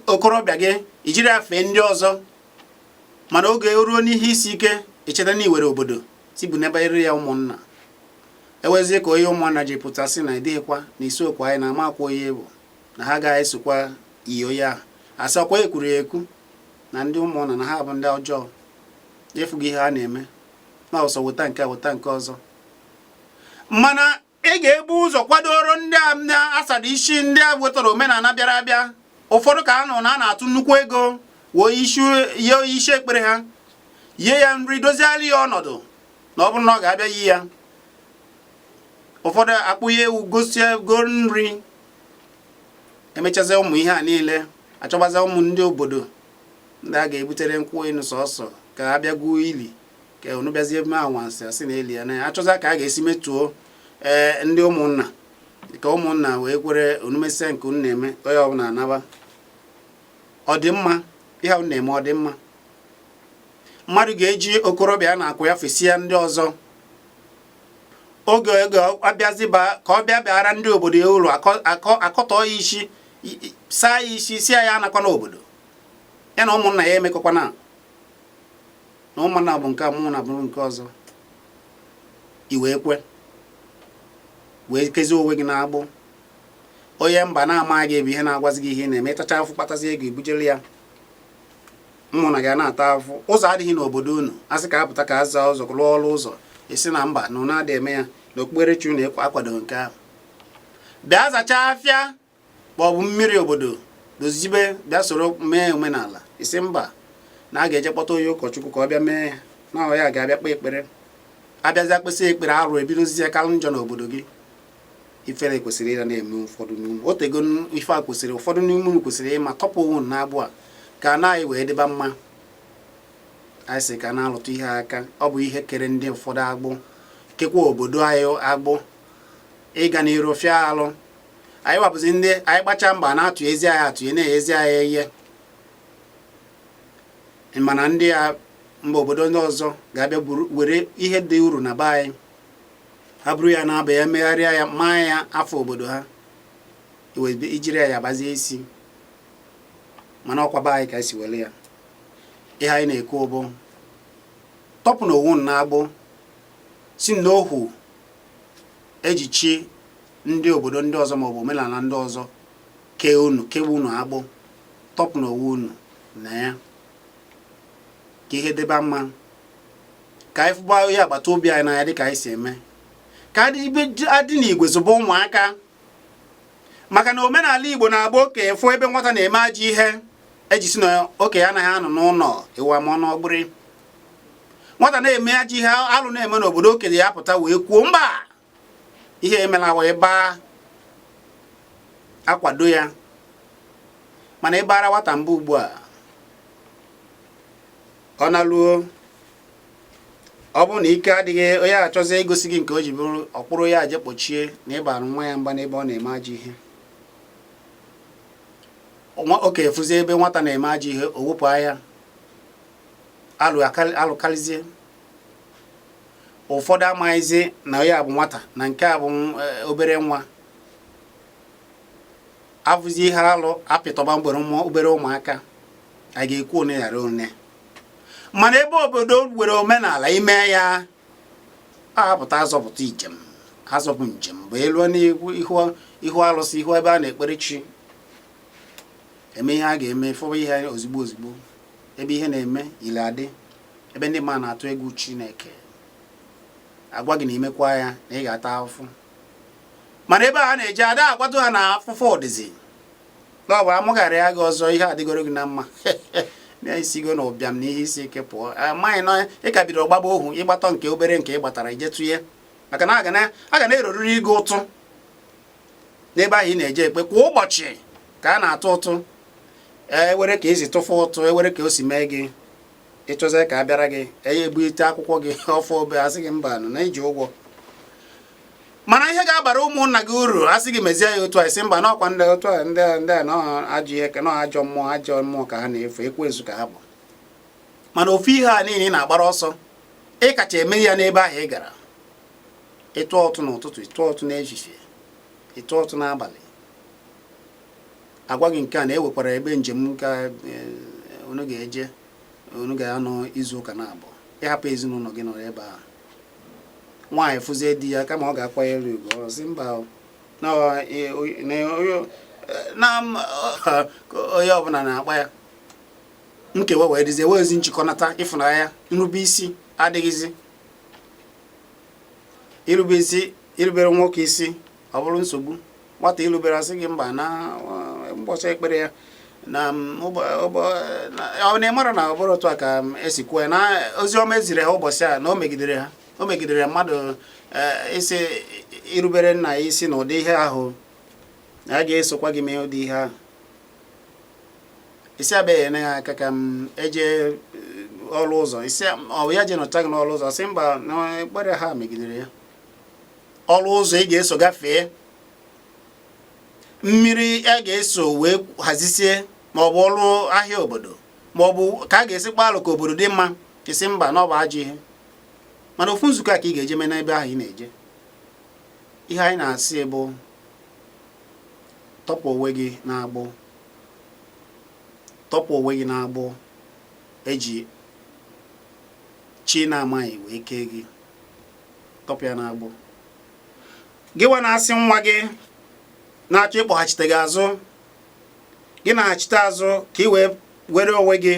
okorobịa gị ijiri ya fee ndị ọzọ. Mana oge ruo n'ihe isi ike, echeta na iwere obodo si bụ n'ebe ere ya ụmụnna. Ewezie ka onye ụmụnna ji pụta sị na edịghịkwa na isiokwu anyị na ama akwa onye bụ na ha agaghị esokwa iyi onye ahụ. Asị ọkwa ekwuru ya ekwu na ndị ụmụnna na ha bụ ndị ọjọọ, efughị ihe ha na-eme na ọsọ weta nke a, weta nke ọzọ. Mana ị ga-ebu ụzọ kwadoro ndị a na-asara isi, ndị a wetara omenala bịara abịa. Ụfọdụ ka a nọ na a na-atụ nnukwu ego wee isi ye isi ekpere ha, yie ya nri, doziara ya ọnọdụ, na ọ bụrụ na ọ ga-abịa yi ya. Ụfọdụ akpụ ya ewu, gosie go nri, emechazie ụmụ ihe a niile, achọbazie ụmụ ndị obodo ndị a ga-ebutere nkwụ enu sọsọ ka a bịa gwuo ili, ka unu bịazie eme anwansị, asị na eli ya na ya. Achọza ka a ga-esi metuo ee ndị ụmụnna. Ka ụmụnna wee kwere unu mesịa nke unu na-eme, onye ọbụla anaba. Ọ dị mma ihe unu na-eme? Ọ dị mma? Mmadụ ga-eji okorobịa na-akwụ ya fesia ndị ọzọ oge oge abịazi ba ka ọ bịa bịara ndị obodo ya uru, akọtọ ya isi, saa ya isi, si ya anakwa n'obodo ya na ụmụnna ya emekọkwana na ụmụnna bụ nke a, mụ na bụrụ nke ọzọ. I wee kwe wee kezie onwe gị n'agbụ onye mba na-ama gị bụ ihe na-agwazi gị ihe ị na-eme. Ịtacha afụ, kpatazi ego, ibujere ya, ụmụnna gị na-ata afụ. Ụzọ adịghị n'obodo unu, a sị ka apụta ka aza ụzọ, lụọ ọrụ ụzọ, esi na mba na unu adị eme ya na okpukperechi unu akwado nke ahụ. Bịa zachaa afịa maọbụ mmiri obodo dozibe, bịa soro mee omenala, isi mba na a ga-eje kpọta onye ụkọchukwu ka ọ bịa mee ya, na ọ ya ga-abịa kpee ekpere. Abịazịa kpesị ekpere, arụ ebidozie kalụ njọ n'obodo gị. Ifere kwesịrị ịra na-eme ụfọdụ n'ume otego. Ife a kwesịrị, ụfọdụ n'ime unu kwesịrị ịma tọpụ onwe unu n'agbụ a ka anaghị wee dịba mma. Anyị sị ka na-alụtụ ihe aka. Ọ bụ ihe kere ndị ụfọdụ agbụ, kekwa obodo anyị agbụ. Ịga n'iru fịa alụ anyị wapụzi ndị anyị gbacha mba na-atụ ezi anyị atụ na-ezi anyị ihe, mana ndị a mba obodo ndị ọzọ ga-abịa were ihe dị uru na be anyị, ha buru ya na-aba ya, megharịa ya, maa ya afọ obodo ha, ijiri ya bazie isi. Mana ọkwa be anyị ka esi were ya. Ihe anyị na-ekwu bụ tọpụ na owu na-agbụ si n'ohu ejichi ndị obodo ndị ọzọ maọbụ omenala ndị ọzọ kee unu, kewe unu agbụ. Tọpụ na owu unu na ya ka ihe deba mma, ka anyị fụba onye agbata obi anyị n'anya dịka anyị si eme, ka adị n'igwe zụba ụmụaka, maka na omenala Igbo na-agba okenye fụ ebe nwata na-eme ajọ ihe, eji si na okenye anaghị anọ n'ụlọ ịwa ma ọnụ ọgbịrị. Nwata na-eme ajọ ihe, alụ na-eme n'obodo, okenye ya pụta wee kwuo mba, ihe emela, wee baa akwado ya. Mana ịbara nwata mbụ ugbu a, ọ na-alụo, ọ bụrụ na ike adịghị onye achọzi igosi gị nke o ji bụrụ ọkpụrụ ya aje kpọchie na ịbara nwa ya mba n'ebe ọ na-eme ajọ ihe. Okenye fụzie ebe nwata na-eme ajọ ihe, o wepụ anya, alụkarịzie. Ụfọdụ amaghịzi na onye a bụ nwata na nke a bụ obere nwa. Afụzi ihe alụ apịtọba mgbere obere ụmụaka a ga-ekwu one ghara one. Mana ebe obodo were omenala ime ya ahapụta azọpụta njem, azọpụ njem bụ elu n'ihu ihu alụsị, ihu ebe a na-ekpere chi, eme ihe a ga-eme, fọba ihe ozigbo ozigbo. Ebe ihe na-eme ile adị, ebe ndị mmadụ na-atụ egwu Chineke, agwa gị na imekwa ya na ị ga-ata afụfụ. Mana ebe a na-eje ada agwado ha na afụfụ ọdịzi na ọ bụ amụgharị ya gị ọzọ, ihe adịgoro gị na mma, na-esigo na ụbịam na ihe isi ike pụọ. Amaghị na ị ka bidoro gbaba ohu, ịgbatọ nke obere nke ị gbatara ije tụnye, maka na a ga na-eroriri ịgụ ụtụ n'ebe ahụ ị na-eje ekpe kwa ụbọchị ka a na-atụ ụtụ. Ewere ka esi tụfụ ụtụ, ewere ka o si mee gị, ịchọzie ka a bịara gị enye ebulite akwụkwọ gị ọfọ obe, asị gị mba nọ na iji ụgwọ. Mana ihe ga-abara ụmụnna gị uru, asị gị mezie ya otu a, isi mba, n'ọkwa ndị otu a, ndị a nọ ajọ ihe, nọ ajọ mmụọ, ajọ mmụọ ka ha na-efe, ekwensu ka ha bụ. Mana ofu ihe a niile ị na-agbara ọsọ, ị kacha eme ya n'ebe ahụ ị gara. Ịtụ ụtụ n'ụtụtụ, ịtụ ụtụ n'ehihie, ịtụ ụtụ n'abalị. Agwa gị nke a na-ewekwara ebe njem ka unu ga-eje, unu ga-anọ izu ụka na abụọ, ịhapụ ezinụlọ gị nọrọ ebe ahụ. Nwaanyị fụzie di ya, kama ọ ga-akwanyere ugwu, ọ sị mba, na onye ọbụla na-akpa ya. Nkewa wee dịzie, wezi nchịkọnata ịfụnanya, nrube isi adịghịzi. Irube isi, irubere nwoke isi, ọ bụrụ nsogbu. Nwata irubere, asị gị mba, na ụbọchị ekpere ya na ọ na ịmara na ọ bụrụ otu a ka esi kwuo ya na ozi ọma eziri ha ụbọchị a, na o megidere ha, o megidere mmadụ isi irubere nna ya isi na ụdị ihe ahụ na a ga-esokwa gị mee ụdị ihe ahụ. Isi abịaghị ene ya aka ka m eje ọrụ ụzọ, isi ọ bụ ya je nọcha gị n'ọrụ ụzọ, sị mba, na ekpere ha megidere ya. Ọrụ ụzọ ị ga-eso gafee. Mmiri a ga-eso wee hazisie, ma ọ bụ ọrụ ahịa obodo, ma ọ bụ ka a ga-esi kpaa alụ ka obodo dị mma, esi mba na ọ bụ ajọ ihe. Mana ofu nzukọ a ka ị ga-eje mee n'ebe ahụ ị na-eje. Ihe anyị na-asị bụ tọpụ onwe gị n'agbụ, tọpụ onwe gị n'agbụ eji chi na-amaghị wee kee gị. Tọpụ ya n'agbụ. Gị nwa na-asị nwa gị na-achọ ịkpọghachite gị azụ, gị na-achite azụ ka ị wee were onwe gị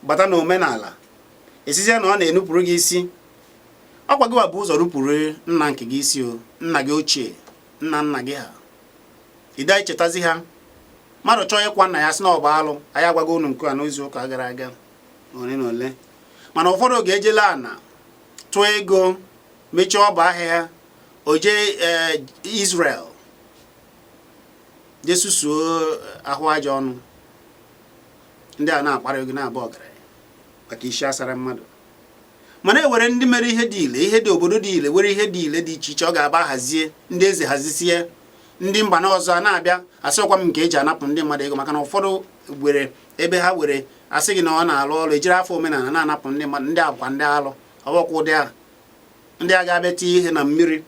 bata n'omenala, esizie na ọ na-enupụrụ gị isi. Ọkwa gị bụ ụzọ rupụrụ nna nke gị isi, o nna gị ochie, nna nna gị ha, ide echetazi ha. Mmadụ chọọ ịkwa nna ya, sị na ọ bụ alụ. Anyị agwago unu nke a n'izu ụka gara aga ole na ole. Mana ụfọdụ oge ejela ana tụọ ego, mechie ọba ahịa ha, o jee Israel jee susuo ahụ aja ọnụ. Ndị a na-akparị gị na-abụ ọgaranya maka isi asara mmadụ. Mana ewere ndị mere ihe dị ile, ihe dị obodo dị ile, were ihe dị ile dị iche iche, ọ ga-aba hazie ndị eze, hazisie ndị mba na ọzọ a na-abịa. Asịkwa m nke eji anapụ ndị mmadụ ego, maka na ụfọdụ were ebe ha were asị gị na ọ na-alụ ọrụ, ejiri afọ omenala na-anapụ ndị mmadụ. Ndị akwa ndị alụ ọbọkwa ụdị ahụ, ndị a ga-abịa tinye ihe na mmiri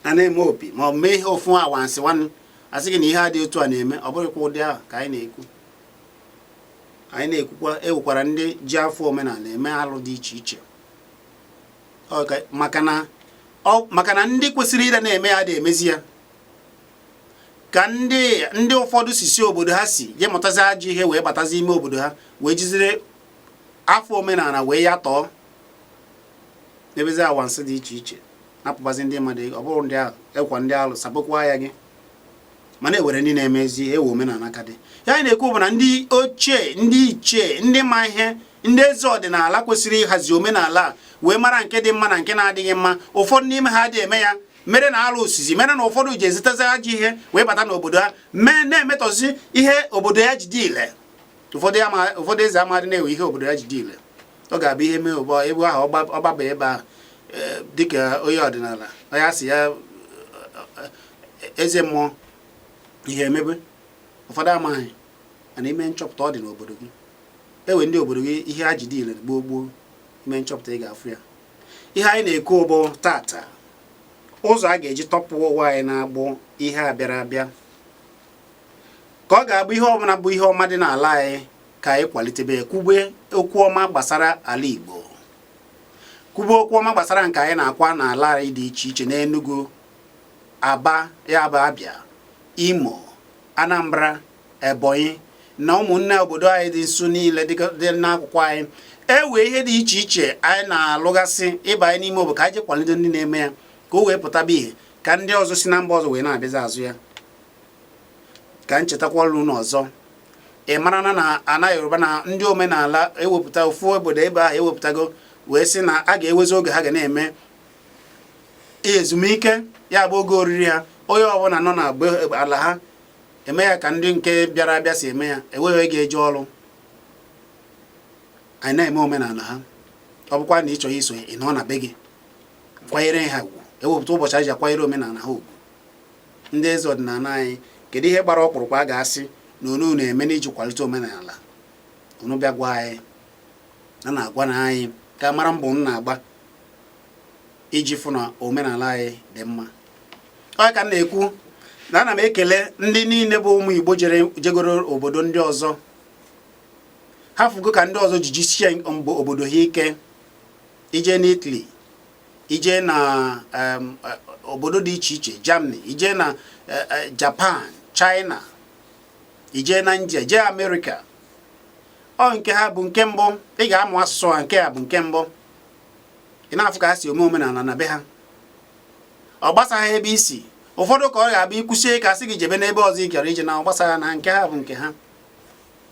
a na-eme opi, ma ọ bụ mee ihe ofu awansị nwanne, asị gị na ihe a dị otu a na-eme. Ọ bụrụkwa ụdị ahụ ka anyị na-ekwu. Anyị na-ekwukwa ewekwara ndị ji afọ omenala eme alụ dị iche iche, maka na ndị kwesịrị ịda na-eme ya dị emezi ya, ka ndị ụfọdụ si obodo ha si je mụtazi ajọ ihe wee batazi ime obodo ha, wee jiziri afọ omenala wee ya tọọ n'ebezi awansị dị iche iche, napụbazi ndị mmadụ ego. Ọ bụrụ ndị ahụ ekwa ndị alụ sabokwa ya gị. Mana ewere ndị na-eme ezi ewe omenala ka dị ya. Anyị na-ekwu bụ na ndị ochie, ndị ichie, ndị ma ihe, ndị eze ọdịnala kwesịrị ịhazi omenala a wee mara nke dị mma na nke na-adịghị mma, ụfọdụ n'ime ha adịghị eme ya, mere na alụ osizi, mere na ụfọdụ ji ezitezi ajọ ihe wee bata n'obodo ha, mee na-emetọzi ihe obodo ya ji dị ile. Ụfọdụ eze amadị na-ewe ihe obodo ya ji dị ile. Ọ ga-abụ ihe mee ụbọ ebe ahụ, ọgbaba ebe ahụ dịka onye ọdịnala, onye asị ya eze mmụọ, ihe emebe. Ụfọdụ amaghị. Mana ime nchọpụta, ọ dị n'obodo gị, ewe ndị obodo gị ihe ha ji dị ile gboo gboo. Ime nchọpụta, ị ga-afụ ya. Ihe anyị na-ekwu bụ tata, ụzọ a ga-eji tọpụ ụwa anyị na-agbụ ihe a bịara abịa, ka ọ ga-abụ ihe ọbụla bụ ihe ọma dị n'ala anyị, ka anyị kwalitebe ya, kwube okwu ọma gbasara ala Igbo, kwube okwu ọma gbasara nke anyị na-akwa n'ala anyị dị iche iche, n'Enugu, Aba, ya bụ Abịa, Imo, Anambra, Ebonyi na ụmụnne obodo anyị dị nso niile dị n'akụkụ anyị. Ewe ihe dị iche iche anyị na-alụgasị ịbanye n'ime obodo, ka anyị je kwalite ndị na-eme ya, ka o wee pụtaba ihe, ka ndị ọzọ si na mba ọzọ wee na-abịazi azụ ya. Ka nchetakwala unu ọzọ, ị mara na ana Yoruba na ndị omenala ewepụta ofu obodo ebe ahụ ewepụtago wee sị na a ga-ewezi oge ha ga na-eme ezumike, ya bụ oge oriri ha. Onye ọbụla nọ na ala ha eme ya ka ndị nke bịara abịa si eme ya, enweghị ga-eje ọrụ. Anyị na-eme omenala ha. Ọ bụkwa na ị chọrọ isonye, ị nọ na be gị kwanyere ha ugwu, ewepụta ụbọchị anyị ji akwanyere omenala ha ugwu. Ndị eze ọdịnala anyị, kedu ihe gbara ọkpụrụkpụ a ga-asị na unu na-eme n'iji kwalite omenala unu? Bịa gwa anyị na na-agwa na anyị ka mara mbọ unu na-agba iji fụ na omenala anyị dị mma. Ọ ka m na-ekwu na ana m ekele ndị niile bụ ụmụ Igbo jere jegoro obodo ndị ọzọ. Ha fụgo ka ndị ọzọ ji jisie mbọ obodo ha ike. Ije n'Italy, ije na obodo dị iche iche, Germany, ije na Japan, China, ije na India, jee Amerịka, ọ nke ha bụ nke mbụ ị ga-amụ asụsụ ha. Nke a bụ nke mbụ ị na-afụ ka ha si ome omenala na be ha. Ọ gbasaghị ebe isi. Ụfọdụ ka ọ ga-abụ ikwusie ka asị gị jebe n'ebe ọzọ ị gara ije, na ọ gbasaghị, na nke ha bụ nke ha.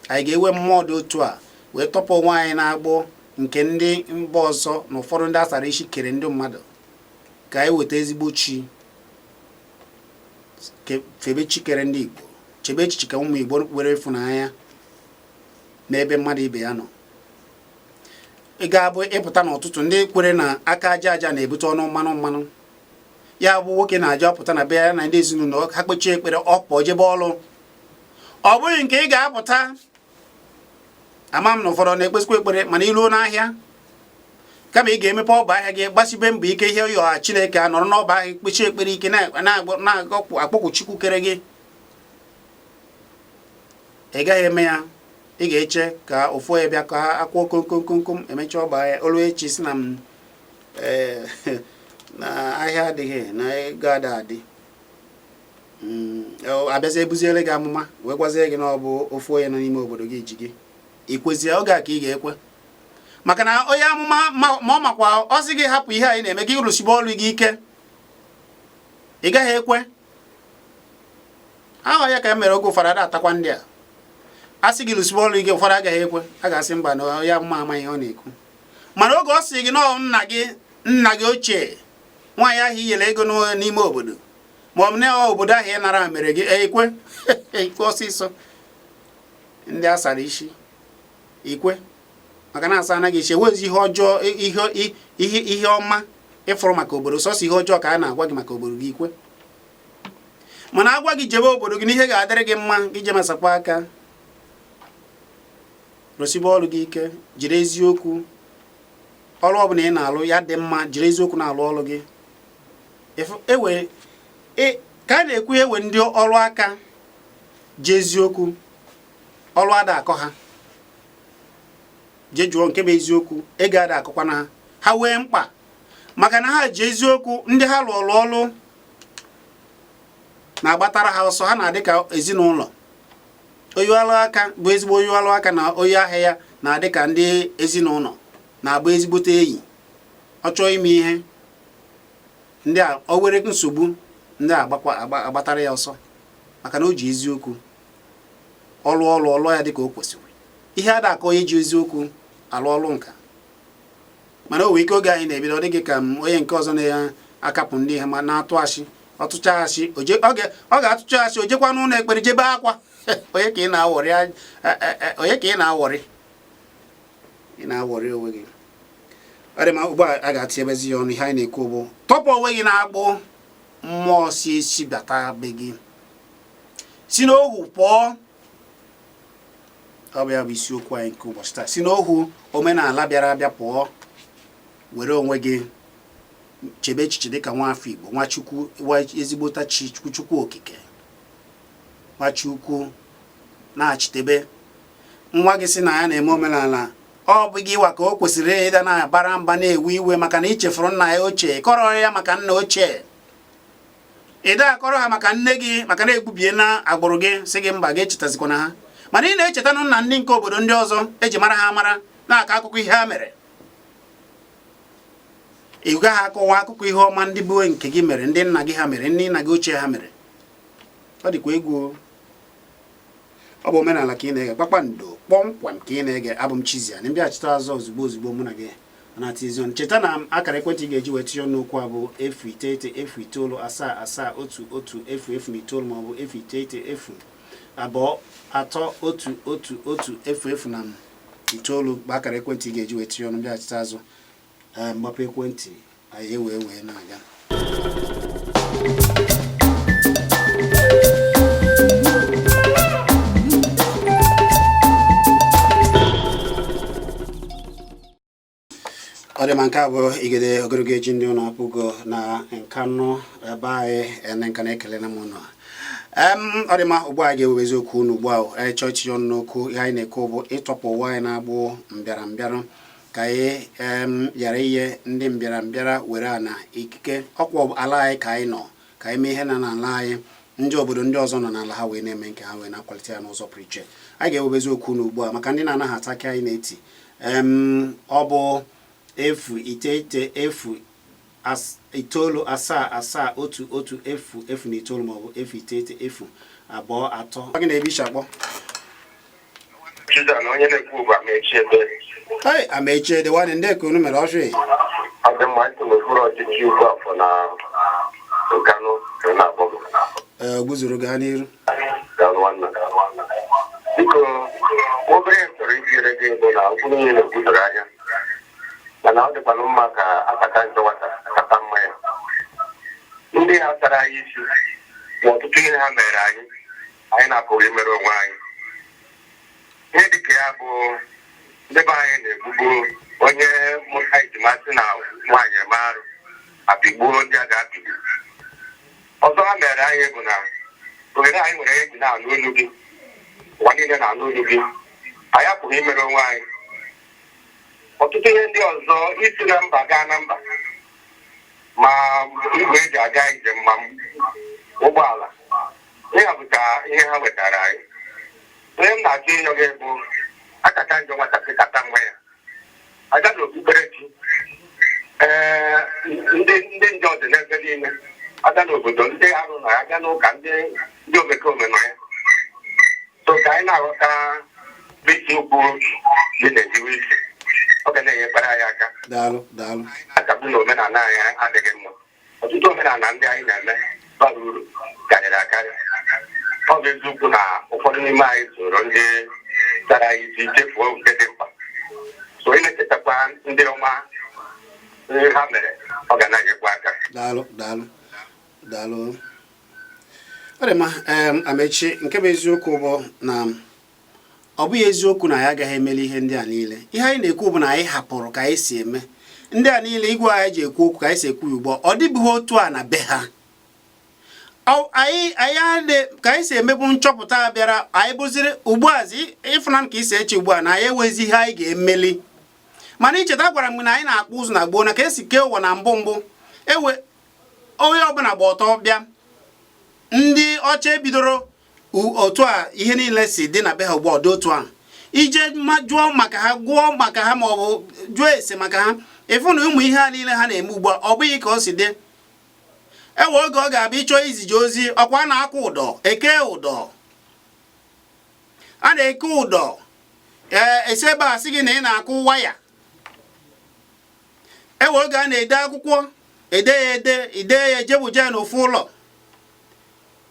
Anyị ga-ewe mmụọ dị otu a wee tọpụ onwe anyị na-agbụ nke ndị mba ọzọ na ụfọdụ ndị asara isi kere ndị mmadụ, ka anyị weta ezigbo chi, febe chi kere ndị Igbo, chebe echiche ka ụmụ Igbo were ịfụnanya n'ebe mmadụ ibe ya nọ. Ị ga-abụ ịpụta n'ụtụtụ, ndị kwere na aka aja aja na-ebute ọnụ mmanụ mmanụ. Ya bụ nwoke na-aja apụta na be ya na ndị ezinụlọ ha kpechie ekpere, ọ pụọ jebe ọlụ. Ọ bụghị nke ị ga-apụta. Ama m na ụfọdụ na-ekpesikwa ekpere, mana iluo n'ahịa, kama ị ga-emepe ọba ahịa gị, gbasibe mbọ ike ihe ọha Chineke, a nọrọ n'ọba ahịa kpechie ekpere ike, na-akpọkwu Chukwu kere gị. Ị gaghị eme ya. Ị ga-eche ka ofu onye bịa ka akwụọ komkomkomkom, emechaa ọba ahịa olu echi, si na m na ahịa adịghị, na ego ada adị. Abịazie ebuziere gị amụma wee gwazie gị na ọ bụ ofu onye nọ n'ime obodo gị ji gị. Ikwezie oge a ka ị ga-ekwe, maka na onye amụma ma ọ makwa ọ sị gị hapụ ihe anyị na-eme gị, rụsibe ọrụ gị ike, ị gaghị ekwe. Ahụ ya ka e mere oge ụfọdụ ada atakwa ndị a a sị gị rụsibe ọrụ gị, ụfọdụ agaghị ekwe. A ga-asị mba, na onye amụma amaghị ihe ọ na-ekwu. Mana oge ọ sị gị na nna gị, nna gị ochie, nwaanyị ahụ i nyere ego n'ime obodo, ma ọ bụ na obodo ahụ ị nara mere gị, ekwe ekwe ọsịsọ. Ndị a sara isi ikwe, maka na asa anaghị isi ewezi ihe ọjọọ, ihe ihe ọma ịfụrụ maka obodo, sọsọ ihe ọjọọ ka a na-agwa gị maka obodo gị, ikwe. Mana agwa gị jebe obodo gị na ihe ga-adịrị gị mma, gị je masakwa aka, rụsibe ọrụ gị ike, jiri eziokwu. Ọrụ ọbụla ị na-alụ ya dị mma, jiri eziokwu na-alụ ọrụ gị. Ewe ka a na-ekwu, ewe ndị ọrụ aka ji eziokwu, ọrụ ada akọ ha. Jee jụọ nke bụ eziokwu, ego ada akọkwana ha. Ha wee mkpa maka na ha ji eziokwu. Ndị ha lụọrụ ọrụ na-agbatara ha ọsọ. Ha na-adị ka ezinụlọ. Onye ọrụ aka bụ ezigbo onye ọrụ aka na onye ahịa ya na-adị ka ndị ezinụlọ, na-abụ ezigbote enyi. Ọ chọọ ime ihe ndị a, o were nsogbu, ndị a agbatara ya ọsọ, maka na o ji eziokwu ọrụ ọrụ ọlụ ya dịka o kwesịrị. Ihe ada akọ onye ji eziokwu alụ ọrụ nka. Mana o nwere ike oge anyị na-ebido, ọ dịghị ka onye nke ọzọ na-akapụ ndị ihe ma na-atụ ashị. Ọtụcha ashị, ọ ga-atụcha ashị, o jekwa n'ụlọ ekpere jebe akwa. Onye ka ị na-awọrị? Onye ka ị na-awọrị? Ị na-awọrị onwe gị. Ọ dị ma ugbu a a ga-atinyebezi ya ọnụ. Ihe anyị na-ekwu bụ tọpụ onwe gị na-agbụ mmụọ si esi bata be gị, si n'ohu pụọ. Ọ bụ ya bụ isiokwu anyị nke ụbọchị taa. Si n'ohu omenala bịara abịa pụọ, were onwe gị chebe echiche dịka nwa afọ Igbo, nwa Chukwu, nwa ezigbota chi Chukwu, Chukwu okike, nwa Chukwu na-achitebe. Nwa gị sị na ya na-eme omenala, ọ bụ gị wa ka o kwesịrị ịda na-abara mba, na-ewe iwe, maka na ị chefuru nna ya ochie. Kọrọ ya maka nna ochie, ị da akọrọ ha maka nne gị, maka na egbubie na agbụrụ gị, sị gị mba, gị echetazikwana ha. Mana ị na-echetanụ nna ndị nke obodo ndị ọzọ eji mara ha amara, na-akọ akụkọ ihe ha mere. Ị gaghị akọwa akụkọ ihe ọma ndị bụ nke gị mere, ndị nna gị ha mere, ndị nna gị ochie ha mere. Ọ dịkwa egwu. Ọ bụ omenala ka ị na-ege, kpakpando kpọmkwem ka ị na-ege. Abụ m Chiziani mbịachite azụ ozugbo ozugbo mụ na gị na-atizi ọnụ. Cheta na akara ekwentị ị ga-eji wee tinye ọnụ okwu a bụ 0 9 0 9 7 7 1 1 0 0 na 9, maọbụ 0 9 0 2 3 1 1 1 0 0 na 9 bụ akara ekwentị ị ga-eji wee tinye ọnụ. Mbịachite azụ, mgbapụ ekwentị anyị wee wee na-aga. Ọ dị ma, nke a bụ igede ogologo eji ndị ụlọ apụgo na Nkanụ ebe anyị ene nka na-ekele na m ụnụ. Ọ dị mma, ugbu a ga-ewewezi okwu unu ugbu a. Anyị chọọ itinye ọnụ n'okwu. Ihe anyị na-ekwu bụ ịtọpụ ụwa anyị na-agbụ mbịara mbịara, ka anyị ghara inye ndị mbịara mbịara were ana ikike ọkwa ala anyị, ka anyị nọ ka anyị mee ihe na n'ala anyị. Ndị obodo ndị ọzọ nọ n'ala ha wee na-eme nke ha, wee na-akwalite ya n'ụzọ pụrụ iche. Anyị ga-ewebezi okwu unu ugbu a maka ndị na-anaghị ata akị anyị na-eti. Ọ bụ 0 9 0 9 7 7 1 1 0 0 na 9, maọbụ 0 9 0 2 3. Gị na ebe ishi akpọ? Chiza na onye na-ekwu bụ Amaechi Ebe. Hey, Amaechi Ede nwanne, ndị ka unu mere ọchụ? Ọ dị mma, isi n'okpuru ọchịchị Ugwu Afọ na Nkanụ na-akpọ m. Ee, gbuzuru, gaa n'iru. Daalụ nwanna. Biko, obere m chọrọ itinyere gị bụ na okwu niile na-ekwutoro anya, mana ọ dịkwanụ mma ka akpata njọ nwata kata mma ya. Ndị ha sara anyị isi ma ọtụtụ ihe ha mere anyị, anyị na-apụghị imere onwe anyị. Ihe dịka ya bụ, ndị be anyị na-egbugbu onye mụta ejima, sị na nwaanyị eme arụ, apịgbuo ndị a ga-apịgbu. Ọzọ ha mere anyị bụ na ohere anyị nwere eji na-anụ olu gị, ụwa niile na-anụ olu gị, anyị apụghị imere onwe anyị. Ọtụtụ ihe ndị ọzọ, isi na mba gaa na mba, ma igwe eji aga njem, ma ụgbọala, ihe a bụcha ihe ha wetara anyị. Onye m na-achọ ịnyọ gị bụ akaka njọ nwatakịrị kata nwa ya aga n'okpukperechi. Ee, ndị njọ dị n'ebe niile. Aga n'obodo, ndị arụ nọ ya. Aga n'ụka, ndị omekome nọ ya. So ka anyị na-aghọta isi ukwu dị na-ejiwe isi, ọ ga na-enyekwara anyị aka. Daalụ, daalụ. Akagbu na omenala anyị adịghị mma. Ọtụtụ omenala ndị anyị na-eme bara uru karịrị akarị. Ọ bụ eziokwu na ụfọdụ n'ime anyị soro ndị tara anyị isi chefuo nke dị mkpa. So ị na-echetakwa ndị ọma, ihe ha mere, ọ ga na-enyekwa aka. Daalụ, daalụ, daalụ. Ọ dị mma. Amechi, nke bụ eziokwu bụ na ọ bụghị eziokwu na anyị agaghị emeli ihe ndị a niile. Ihe anyị na-ekwu bụ na anyị hapụrụ ka anyị si eme ndị a niile. Igwe anyị ji ekwu okwu ka anyị si ekwu ya ugbu a, ọ dịbụghị otu a na be ha. Anyị adị ka anyị si emebu. Nchọpụta bịara, anyị bụziri ugbuazi ịfụna ka isi eche ugbu a na anyị enwezi ihe anyị ga-emeli. Mana icheta, gwara m na anyị na-akpụ ụzụ na gboo, na ka esi kee ụwa na mbụ mbụ, ewe onye ọbụla gba ọtọ bịa. Ndị ọcha ebidoro otu a ihe niile si dị na be ha ugbu a, ọ dị otu a. Ije ma jụọ maka ha, gụọ maka ha, ma ọ bụ jụọ ese maka ha, ịfụ na ụmụ ihe a niile ha na-eme ugbu a, ọ bụghị ka o si dị. Ewe oge ọ ga-abịa ịchọ izije ozi, ọkwa a na-akwụ ụdọ, eke ụdọ, a na-eke ụdọ. Ee, esi ebe a sị gị na ị na-akwụ waya. Ewe oge a na-ede akwụkwọ, ede ya ede, ide ya, ejebuje ya n'ofu ụlọ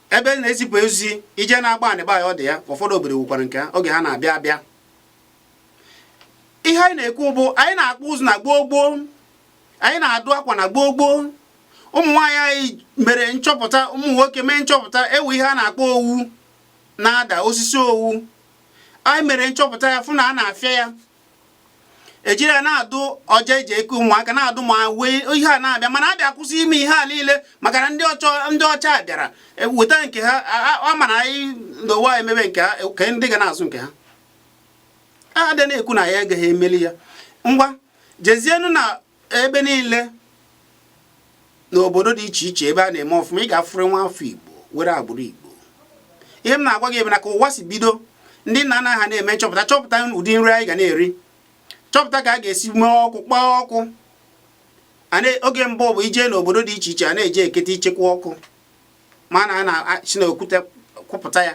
ebe na-ezipụ ozi. Ije na-agba anịba ya, ọ dị ya. Ụfọdụ obodo wukwara nke ha oge ha na-abịa abịa. Ihe anyị na-ekwu bụ, anyị na-akpụ ụzụ na gboo gboo, anyị na-adụ akwa na gboo gboo. Ụmụ nwaanyị anyị mere nchọpụta, ụmụ nwoke mee nchọpụta. Ewu ihe a na-akpọ owu na-ada osisi owu, anyị mere nchọpụta ya, fụ na a na-afịa ya, ejiri ya na-adụ ọja eji eke ụmụaka na-adụ ma wee ihe a na-abịa. Mana abịa kwụsị ime ihe a niile maka na ndị ọcha bịara weta nke ha. A mana anyị n'ụwa emebe nke ha, ka ndị ga na-azụ nke ha a dị na-ekwu na ya agaghị emeli ya. Ngwa, jezienu na ebe niile n'obodo dị iche iche ebe a na-eme ọfụma, ị ga-afụrụ nwa afọ Igbo were agbụrụ Igbo. Ihe m na-agwa gị bụ na ka ụwa si bido, ndị nna nna ha na-eme nchọpụta, chọpụta ụdị nri anyị ga na-eri, chọpụta ka a ga-esi mee ọkụ, kpaa ọkụ. Oge mbụ bụ ije n'obodo dị iche iche, a na-eji ekete ichekwa ọkụ, ma na a na-si n'okwute kwupụta ya.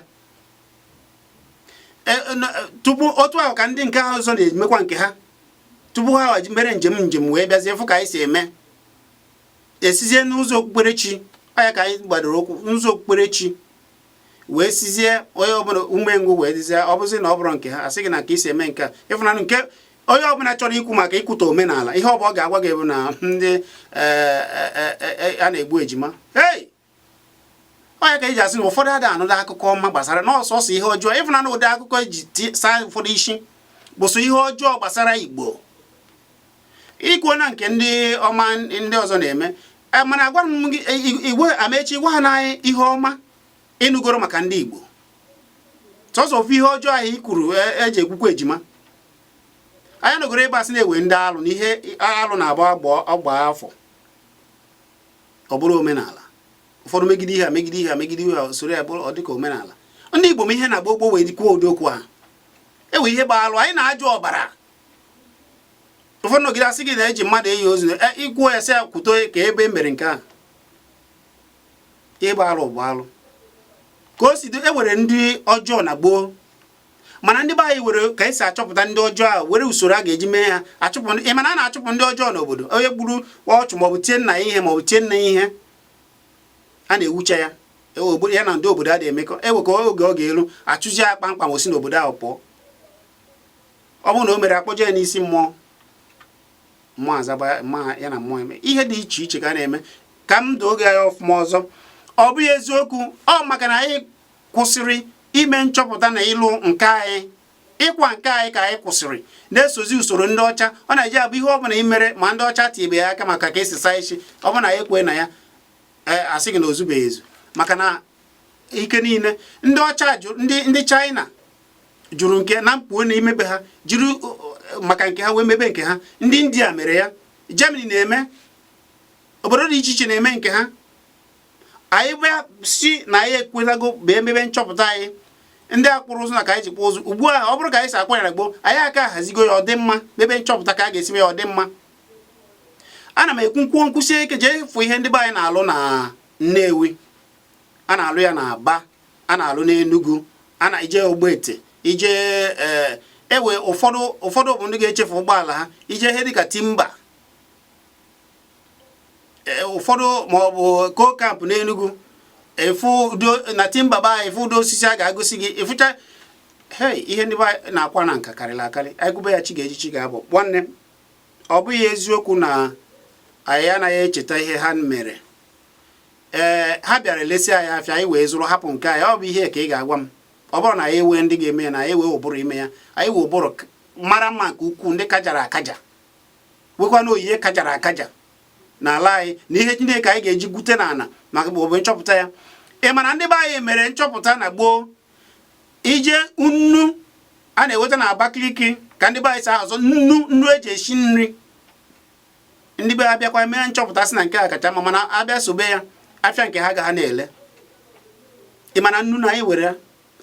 Tupu otu ahụ ka ndị nke ahụ ọzọ na-emekwa nke ha tupu ha mere njem njem wee bịazie fụ ka anyị si eme, esizie n'ụzọ okpukperechi ọ ya ka anyị gbadoro okwu n'ụzọ okpukperechi wee sizie onye ọbụla umengwụ wee dịzie. Ọ bụzi na ọ bụrụ nke ha asị gị na nke isi eme nke a, ịfụnanụ nke onye ọbụla chọrọ ikwu maka ikwuta omenala, ihe ọbụla ọ ga-agwa gị bụ na ndị a na-egbu ejima. Hei, ọ ya ka eji asị na ụfọdụ adịghị anụda akụkọ ọma gbasara na ọsọsọ ihe ọjọọ. Ịfụnanụ ụdị akụkọ eji saa ụfọdụ isi bụsọ ihe ọjọọ gbasara Igbo. Ikwuo na nke ndị ọma ndị ọzọ na-eme, mana agwa m gị, igwe Amechi, gwa ha na ihe ọma ịnụgoro maka ndị Igbo, sọsọ ofu ihe ọjọọ ahụ i kwuru eji ekwukwa ejima. Anyị nọgoro ebe a sị na-ewe ndị alụ na ihe alụ na-agba ọgba afọ, ọ bụrụ omenala. Ụfọdụ megide ihe a, megide ihe a, megide ihe a, soro ya bụrụ ọ dịka omenala ndị Igbo. Ma ihe na-agba gboo wee kwuo ụdị okwu ahụ, ewe ihe bụ alụ. Anyị na-ajụ ọbara. Ụfọdụ nọgide asị gị na-eji mmadụ eyi ozu. Ikwuo ya, sị ya kwuto ka ebe e mere nke a. Ịgba alụ bụ alụ ka o si dị. E were ndị ọjọọ na gboo, mana ndị be anyị were ka esi achọpụta ndị ọjọọ a, were usoro a ga-eji mee ha achụpụ. Ị mana a na-achụpụ ndị ọjọọ n'obodo. Onye gburu ọchụ maọbụ tie nna ya ihe maọbụ tie nne ya ihe, a na-ewucha ya ya na ndị obodo a na-emekọ. Ewe ka oge ọ ga-elu, achụzi ya kpamkpam, o si n'obodo ahụ pụọ. Ọ bụrụ na o mere, akpọje ya n'isi mmụọ, mmụọ azaba ma ya na mmụọ eme ihe dị iche iche ka a na-eme. Ka m doo gị anya ọfụma ọzọ, ọ bụghị eziokwu. Ọ maka na anyị kwụsịrị ime nchọpụta na ịlụ nke anyị, ịkwa nke anyị, ka anyị kwụsịrị na-esozi usoro ndị ọcha. Ọ na-eji abụ ihe ọbụla imere ma ndị ọcha tibe ya aka maka ka esi saa isi. Ọ bụ na ya ekwe na ya, ee, asị gị na ozubeghị ezu, maka na ike niile ndị ọcha jụrụ, ndị China jụrụ nke na mkpuo na imebe ha jiri maka nke ha wee mebe nke ha. Ndị India mere ya, Germany na-eme, obodo dị iche iche na-eme nke ha. Anyị bịa si na anyị ekwetago bụ emebe nchọpụta anyị. Ndị a kpụrụ ụzụ na ka anyị ji kpụọ ụzụ ugbu a, ọ bụrụ ka anyị si akwanyere gboo, anyị aka ahazigo ya, ọ dị mma. Mebe nchọpụta ka a ga-esi mee ya, ọ dị mma. Ana m ekwu nkwuo nkwụsie ike. Jee fụ ihe ndị be anyị na-alụ na Nnewi, a na-alụ ya na Aba, a na-alụ n'Enugu, a na ije Ogbete, ije ee, ewe ụfọdụ ụfọdụ bụ ndị ga-echefu ụgbọala ha ije ihe dịka timber, ụfọdụ ma ọ bụ co camp n'Enugu, efu udo na timber ba, efu ụdị osisi a ga-agosi gị ịfụcha. Hei, ihe ndị be anyị na-akwa na nka karịrị akarị. Anyị gụbe ya, chi ga-eji, chi ga-abụ. Nwanne, ọ bụghị eziokwu na anyị anaghị echeta ihe ha mere. Ee, ha bịara elesi anyị afịa, anyị wee zụrụ, hapụ nke anyị. Ọ bụ ihe ka ị ga-agwa m? Ọ bụrụ na anyị ewee ndị ga-eme ya, na anyị ewee ụbụrụ ime ya, anyị wee ụbụrụ mara mma nke ukwuu, ndị kajara akaja, nwekwa na oyiye kajara akaja n'ala anyị na ihe Chineke anyị ga-eji gwute n'ala maka ọ bụ nchọpụta ya. Ị ma na ndị be anyị mere nchọpụta na gboo, ije nnu a na-enweta na Abakaliki, ka ndị be anyị si azụ nnu, nnu eji esi nri. Ndị be ha bịakwa mee nchọpụta, sị na nke a kacha mma, mana abịa sobe ya, afịa nke ha ga ha na-ele. Ị ma na nnu na anyị were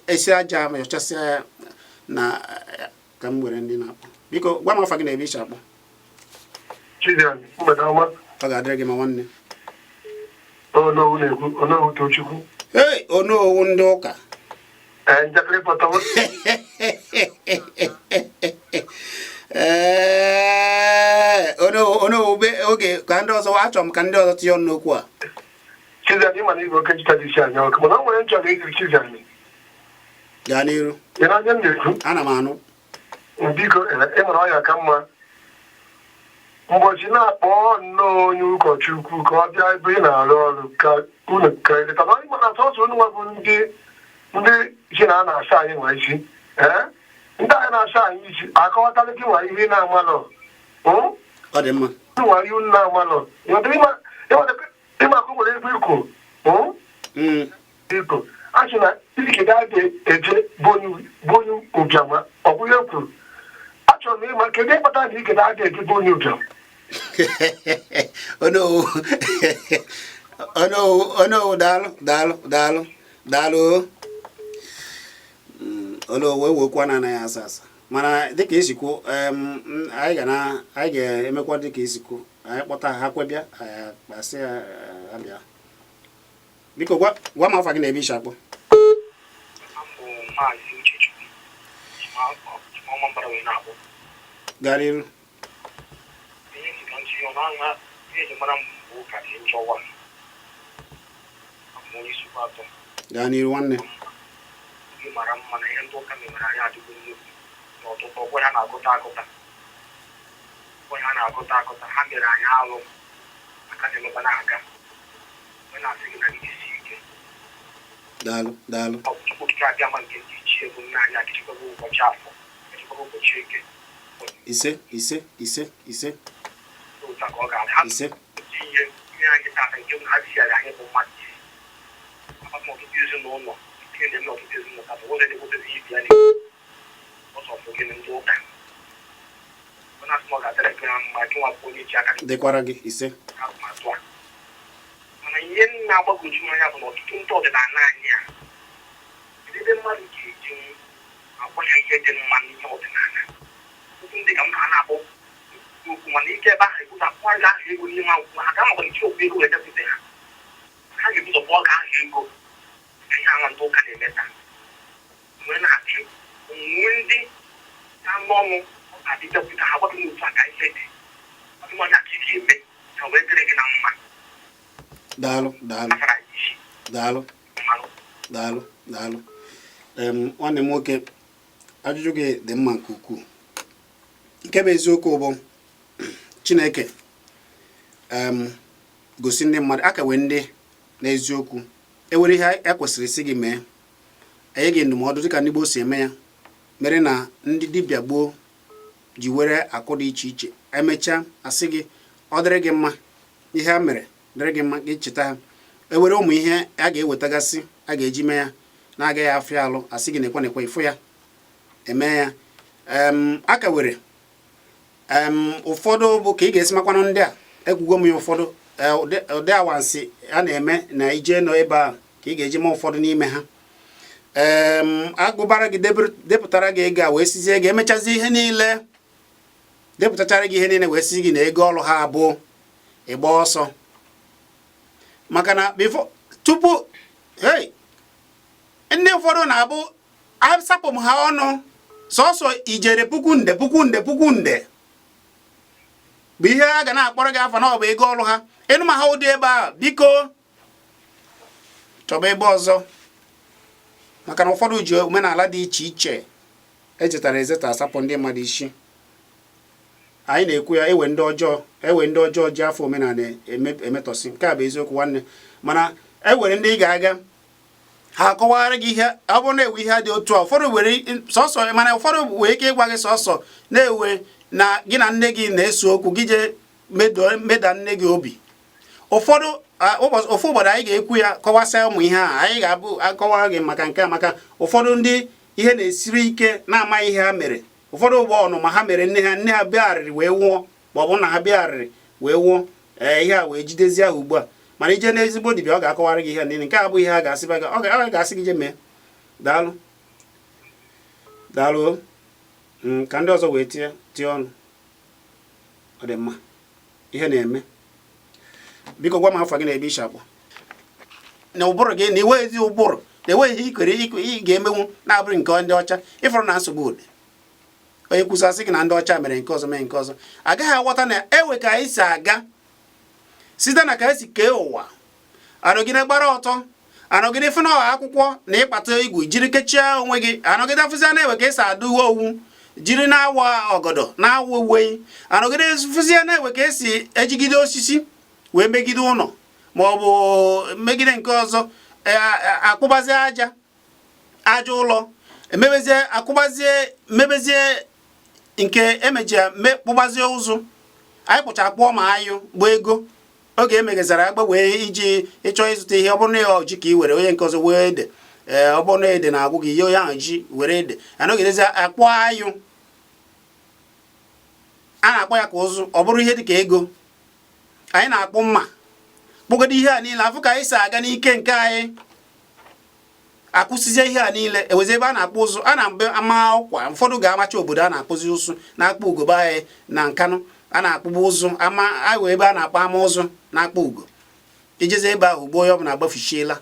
esi aja ma yọchasịa ya na ka m were ndị na-akpọ. Biko gwa m afa gị na ebe isi akpọ. Chizian, mgbede ọma. Ọ ga-adịrị gị ma, nwanne. Onowu na-ekwu, Onowu Tochukwu. Ei, onowu ndị ụka. Ee, njakịrị pọtawa. Ee, onowu oge ka ndị ọzọ, achọrọ m ka ndị ọzọ tinye ọnụ n'okwu a. Chizian, ịma na igwe oke nchịta dị isi anya ọkụ, mana o nwere nchọrọ ịjụ Chizian. Gaa n'iru. Ị na-anya m na-ekwu? Ana m anụ. Biko, ị mara ọya ka mma ụbọchị na-akpọ nnọọ onye ụkọchukwu ka ọ bịa ebe ị na-arụ ọrụ ka unu kerịta na ịma na sọsọ unu nwa bụ ndị si na a na-asa anyị nwa isi. Ee, ndị anyị na-asa anyị isi akọwatala gị nwa ihe ị na-amalọ. Ọ dị mma. Nwa ihe unu na-amalọ ịma ka o nwere ebe ikwu biko, a sị na ike ga-adị eje bụ onye ụbịam. Ọ bụ ihe kwuru. Achọrọ m ịma kedu ihe kpatara na ike ga-adị eje bụ onye ụbịam. Onowu, onowu, onowu, daalụ, daalụ, daalụ, daalụ. Onowu ewekwa na anaghị asa asa, mana dịka esi kwuo, anyị ga na anyị ga-emekwa dịka esi kwuo. Anyị kpọta ha kwe bịa, anyị asị ya abịa. Biko gwa m afa gị na ebe isi akpọ. Abụ Maazị Uchechukwu Chimọma Mbara wee na-akpọ. Gara iru. Ihe si ka ntinye ọnụ aha, ihe eji mara m bụ ụka dị njọwa. Abụ m onye isi atọ. Gaa n'iru, nwanne. Oge mara mma na ihe ndị ụka mewere anyị adịgo nnukwu na ọtụtụ ọgbọ ha na-agụta agụta, ọgbọ ha na-agụta agụta. Ha mere anyị alụ aka na-emekwa na-aga wee na-asị gị na gị isi ike. Daalụ, daalụ. Ọ bụ Chukwu Okike abịa ma nke ndị ichie bụ nna anyị achekwaba ụbọchị Afọ, echekwaba ụbọchị Eke. Ise, ise, ise, ise. Otu a ka ọ ga-adị ha. Ise. Ihe ihe anyị tata nke bụ ha tinyere anyị bụ mmadụ isi agbata ọtụtụ ezinụlọ, ihe na-eme ọtụtụ ezinụlọ tata ụzọ na-ekwetezi ibi ya ọsọ bụ gịnị? Ndị ụka. Ọ na-asị na ọ ga-adịrị gị na mma, gị nwa bụ onye ji aka gị Dịkwara gị. Ise. atụmatụ a. Mana ihe m na-agbagwoju m anya bụ na ọtụtụ ndị ọdịnala anyị a, kedu ebe mmadụ ga-eji agwa ya ihe dị mma n'ihe ọdịnala? Ọtụtụ ndị ka m ha na-akpọ okwu, mana ike ebe ahụ ebuzo akpọ gị aha ego n'ime akwụkwọ ha ka makwa iji okwu ego wee bịakwute ha, ha ga-ebuzo kpọọ gị aha ego. Ihe anwa ndị ụka na-eme taa wee na-achụ onwe ndị na-anụ ọnụ ọ ga-adị bịakwute ha, gwa gị n'otu a ka ihe dị, ọ dị onye aka ị ga-eme ka wee dịrị gị na mma. Daalụ, daalụ. Afara isi. Daalụ. Mmanụ. Daalụ, daalụ. Nwanne m nwoke, ajụjụ gị dị mma nke ukwuu. Nke bụ eziokwu bụ Chineke Gosi ndị mmadụ aka wee ndị n'eziokwu ewere ihe e kwesịrị isi gị mee, enye gị ndụmọdụ dịka ndị gboo si eme ya, mere na ndị dibịa gboo ji were akụ dị iche iche emechaa asị gị ọ dịrị gị mma, ihe a mere dịrị gị mma, gị cheta ha. Ewere ụmụ ihe a ga-ewetagasị a ga-eji mee ya na-agaghị afịa alụ, asị gị nekwe nekwe ịfụ ya eme ya. A ka were ụfọdụ bụ ka ị ga-esi makwanụ ndị a ekwugo m ya. Ụfọdụ ụdị awansị a na-eme na ije nọ ebe a ka ị ga-eji ma ụfọdụ n'ime ha. Agụbara gị, depụtara gị ego a wee sizie gị, emechazie ihe niile, depụtachara gị ihe niile wee sizi gị na ego ọrụ ha abụọ, ịgba ọsọ, maka na before tupu hey ndị ụfọdụ na-abụ asapụ m ha ọnụ sọsọ ijere puku nde puku nde puku nde bụ ihe a ga na-akpọrọ gị afa na ọ bụ ego ọrụ ha. Ịnụ ma ha ụdị ebe a, biko chọba ebe ọzọ, maka na ụfọdụ ji omenala dị iche iche echetara ezeta asapụ ndị mmadụ isi. Anyị na-ekwu ya, ewe ndị ọjọọ, ewe ndị ọjọọ ji afọ omenala emetọsị. Nke a bụ eziokwu, nwanne. Mana e were ndị ị ga-aga ha akọwara gị ihe ọ bụrụ na-ewe ihe dị otu a. Ụfọdụ were sọsọ, mana ụfọdụ nwere ike ịgwa gị sọsọ na-ewe na gị na nne gị na-ese okwu, gị jee meda nne gị obi. Ụfọdụ ofu ụbọchị anyị ga-ekwu ya, kọwasịa ụmụ ihe a anyị ga-abụ akọwara gị maka nke a, maka ụfọdụ ndị ihe na-esiri ike na-amaghị ihe ha mere. Ụfọdụ ụgbọ ọnụ ma ha mere nne ha, nne ha bịagharịrị wee nwụọ, ma ọ bụ na ha bịagharịrị wee nwụọ, ee, ihe a wee jidezie ha ugbu a. Mana ije n'ezigbo dibịa, ọ ga-akọwara gị ihe niile. Nke a bụ ihe a ga-asị gị, ọ ga-asị gị je mee. Daalụ, daalụ. Ka ndị ọzọ wee tie tie ọnụ. Ọ dị mma, ihe na-eme. Biko gwa m afa gị na ebe isi akpọ. Na ụbụrụ gị na iweghịzi ụbụrụ na enweghị ihe ikwere ị ga-emenwu na-abụghị nke ndị ọcha. Ịfụrụ na nsogbu dị, onye kwusasị gị na ndị ọcha mere nke ọzọ, mee nke ọzọ, agaghị aghọta na ewe ka anyị si aga site na ka esi kee ụwa. Anọgide gbara ọtọ, anọgide fụna ọha akwụkwọ na ịkpata igwe jiri kechie onwe gị, anọgide fụzia na-ewe ka esi adụ uwe owu jiri na-awa ọgọdọ na-awa uwe, anọgide fụzia na-ewe ka esi ejigide osisi wee megide ụlọ ma ọ bụ megide nke ọzọ, akpụbazie aja aja ụlọ, emebezie akụbazie, mebezie nke emeji kpụbazie ụzụ. Anyị kpụcha kpụọ ma ayụ bụ ego oge emeghezara agba wee iji ịchọ ịzụta ihe. Ọ bụrụ na ya ji ka ị were, onye nke ọzọ wee ede. Ee, ọ bụrụ na ede na-agwụ gị, ihe onye ahụ ji were ede, anọgidezi akpọ ayụ a na-akpọ ya ka ụzụ, ọ bụrụ ihe dịka ego. Anyị na-akpụ mma, kpụgodo ihe a niile, afụ ka anyị si aga n'ike nke anyị akwụsịzie ihe a niile, ewezi ebe a na-akpụ ụzụ, a na-ama ama ọkwa. Ụfọdụ ga-amacha obodo a na-akpụzi ụzụ na-akpụ ugobe anyị na Nkanụ, a na-akpụba ụzụ ama aghọ ebe a na-akpọ ama ụzụ na-akpọ ugo. Ijezi ebe ahụ ugbo, onye ọbụla agbafichiela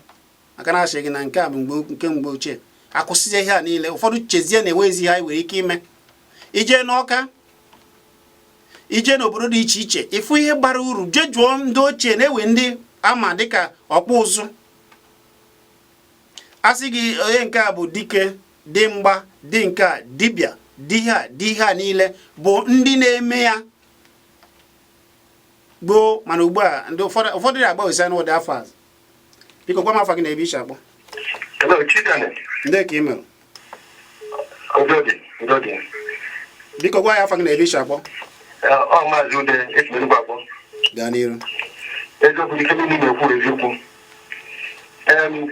maka na asị gị na nke a bụ mgbe nke mgbe ochie. Akwụsịzie ihe a niile, ụfọdụ chezie na enweghịzi ihe anyị nwere ike ime. Ije n'Ọka, ije n'obodo dị iche iche, ịfụ ihe bara uru, jee jụọ ndị ochie na-ewe ndị ama dịka ọkpụ ụzụ. Asị gị onye nke a bụ dike dị mgba dị, nke a dibịa dị, ihe a dị, ihe a niile bụ ndị na-eme ya gboo. Mana ugbu a ndị ụfọdụ na-agbanwesi n'ụdị afọ a. Biko gwa m afa gị na ebe isi akpọ. Hello, Chidane. Ndị ka ị mere? Ndodi, Ndodi. Biko gwa ya afa gị na ebe isi akpọ. Ọ Maazị Ude, esi m Enugwu akpọ. Gaa n'iru. Eziokwu, ike niile na-ekwu eziokwu.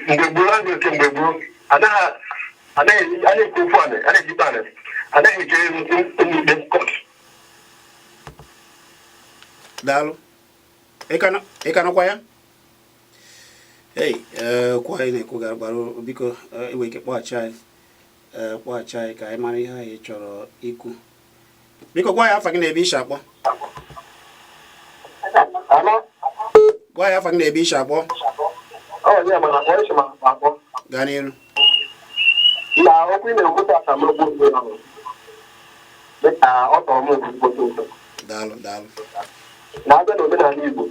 Mgbe gboo, a na-eke mgbe gboo, anaghị a na-ekwu okwu anị, a na-ejikwa anị, anaghị eje ụlọikpe, court. Daalụ. Ị ka nọkwa ya? Ei, ee, okwu anyị na-ekwu gara gbara. Biko enwe ike kpọghachi anyị, ee, kpọghachi anyị ka anyị mara ihe anyị chọrọ ikwu. Biko gwa ya afa gị na ebe isi akpọ. Hello? Gwa ya afa gị na ebe isi akpọ. Ọ ya mana akpọ esi ma akpọ. Gaa n'iru. Na okwu ị na-ekwu tata m okwu ndị ahụ. Dịka ọ tọrọ m ezigbote ụtọ. Daalụ, daalụ. Na-abịa n'omenala Igbo,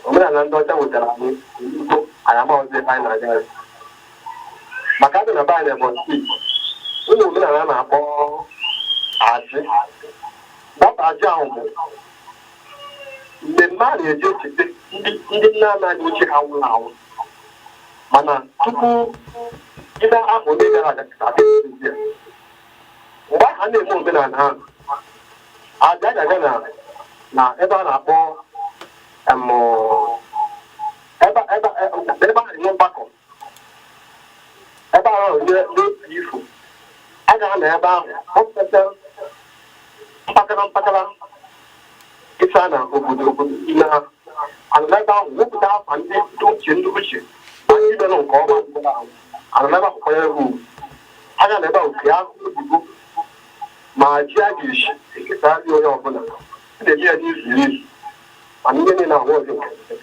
omenala ndị ọcha wetara anyị iko, anyị amaghịzi ebe anyị na-aga. Maka abịa na be anyị Ebonyi Steeti, ụmụ omenala a na-akpọ ajị data, ajị ahụ bụ Mmemme a na-eji echeta ndị nna nna anyị ochie ha nwụrụ anwụ, mana tupu ime ahụ ole gara aga ka adịghị ya. Mgbe ahụ a na-eme omenala ahụ, aja ga-aga na ebe a na-akpọ ebe ebe ebe a na-enwe mgbakọ, ebe ahụ n'otu ifo a ga-anọ ebe ahụ kpọpụta mpakara mpakara ịsa na obodo obodo ime ha anọ n'ebe ahụ wepụta afa ndị ochie ma ndị mere nke ọma ndị ahụ anọ n'ebe ahụ kwanyere ha ugwu. A ga n'ebe ahụ kee ahụ oyibo ma ji a ga-esi ekesara onye ọbụla. A na-eme ya n'izu n'izu, mana ihe niile ahụ ọzọ nke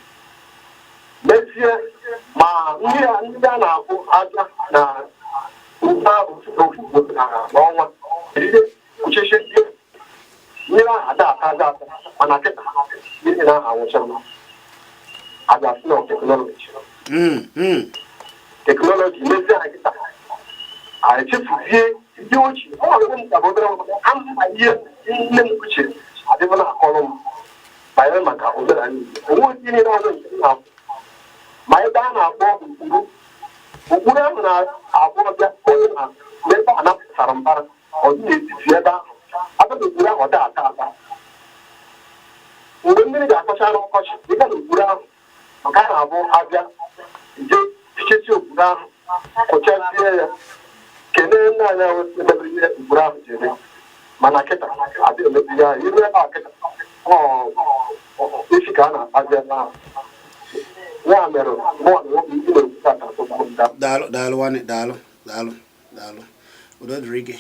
mezie ma ndị a na-akwụ aja na ụba ofu n'ọnwa eride kwucheche ndị mmiri ahụ ada ata aja ata. Mana kịta mmiri na ahụ anwụchala, aja si na technology. Technology mezie anyị kịta anyị chefuzie ndị ochie. Ọ nwere m ka bụ obere nwa, ama ihe nne m ochie adịbụ na-akọrọ m banyere maka omenala Igbo. Onwe ozi niile ọzọ nke m na-afụ ma ebe a na-akpọ ụkpụrụ ụkpụrụ ahụ na-abụ ọbịa onye na n'ebe a napụtara mbara, ọ dị n'etiti ebe ahụ abịa n'okpuru ahụ, ọ dị ata ata. Mgbe mmiri ga-akọcha n'ọkọchị, ịga n'okpuru ahụ maka a na-abụ abịa je fichesi okpuru ahụ, kụchazie ya, kelee nna anyị ahụ emebiri ihe okpuru ahụ ji eme. Mana kịta adị emebi ya iru ebe a kịta, ọ isi ka a na-akpazi ebe ahụ. Ya mere mụọ na nwoke ndị na-ekwu tata tụgburu m. Daalụ, daalụ nwanne, daalụ, daalụ, daalụ. Udo dịrị gị.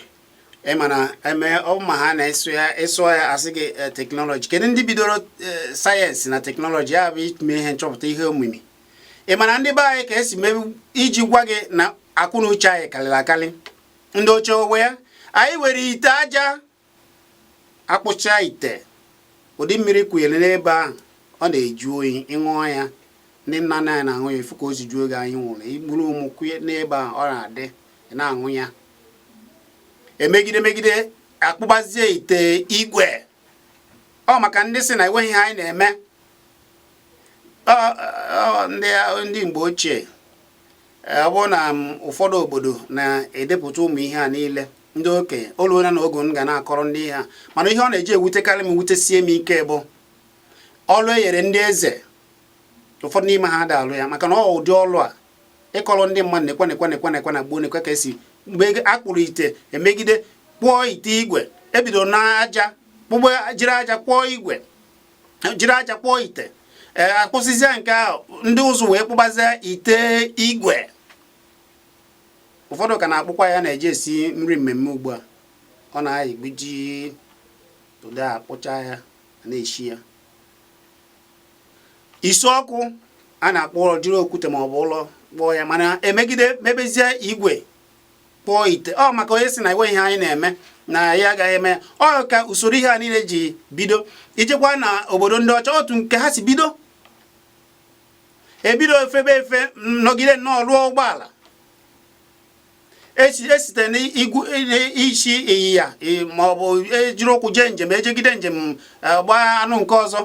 Ị ma na eme ọ ma ha na-eso ya ịsụọ ya, asị gị technology. Kedu ndị bidoro sayensị na technology? Ya bụ ime ihe nchọpụta ihe omimi. Ị ma na ndị be anyị ka esi mee iji gwa gị na akwụ na uche anyị karịrị akarị. Ndị ochie owe ya, anyị were ite aja akpụcha ite, ụdị mmiri kwụnyere n'ebe ahụ, ọ na-eju oyi. Ịṅụọ ya, ndị nna nna anyị na-aṅụ ya, ifu ka o si juo oge anyị nwụrụ. Igburu ụmụ kwụnye n'ebe ahụ, ọ na-adị, ị na-aṅụ ya. Emegide megide, akpụbazie ite igwe. Ọ maka ndị si na enweghị ihe anyị na-eme. Ọ ndị mgbe ochie, ọ bụrụ na ụfọdụ obodo na-edepụta ụmụ ihe a niile, ndị okenye oluola na oge m ga na-akọrọ ndị ihe a. Mana ihe ọ na-eji ewutekarị m, wutesie m ike, bụ ọlụ e nyere ndị eze. Ụfọdụ n'ime ha ada alụ ya, maka na ọ ụdị ọlụ a ịkọrọ ndị mmadụ nekwa nekwa nekwa nekwa na gboo, nekwa ka esi mgbe a kpụrụ ite, emegide kpụọ ite igwe. Ebidoro n'aja kpụgbe, jiri aja kpụọ igwe, jiri aja kpụọ ite. Ee, akwụsịzie nke ahụ, ndị ụzụ wee kpụbazie ite igwe. Ụfọdụ ka na-akpụkwa ya, na-eji esi nri mmemme ugbu a. Ọ na-ayị gbiji ụdị akpụcha ya, na-eshi ya isi ọkụ. A na-akpọ ụlọ jiri okwute maọbụ ụlọ kpụọ ya, mana emegide mebezie igwe kpụọ ite. Ọ maka onye si na enweghị ihe anyị na-eme na ya agaghị eme. Ọ ka usoro ihe a niile ji bido. Ijekwa na obodo ndị ọcha, otu nke ha si bido, ebido efebe efe, nọgide nnọọ rụọ ụgbọala. Esite n'igwu isi ịyịnya ma ọ bụ ejiri ụkwụ jee njem, ejegide njem, gbaa anụ nke ọzọ,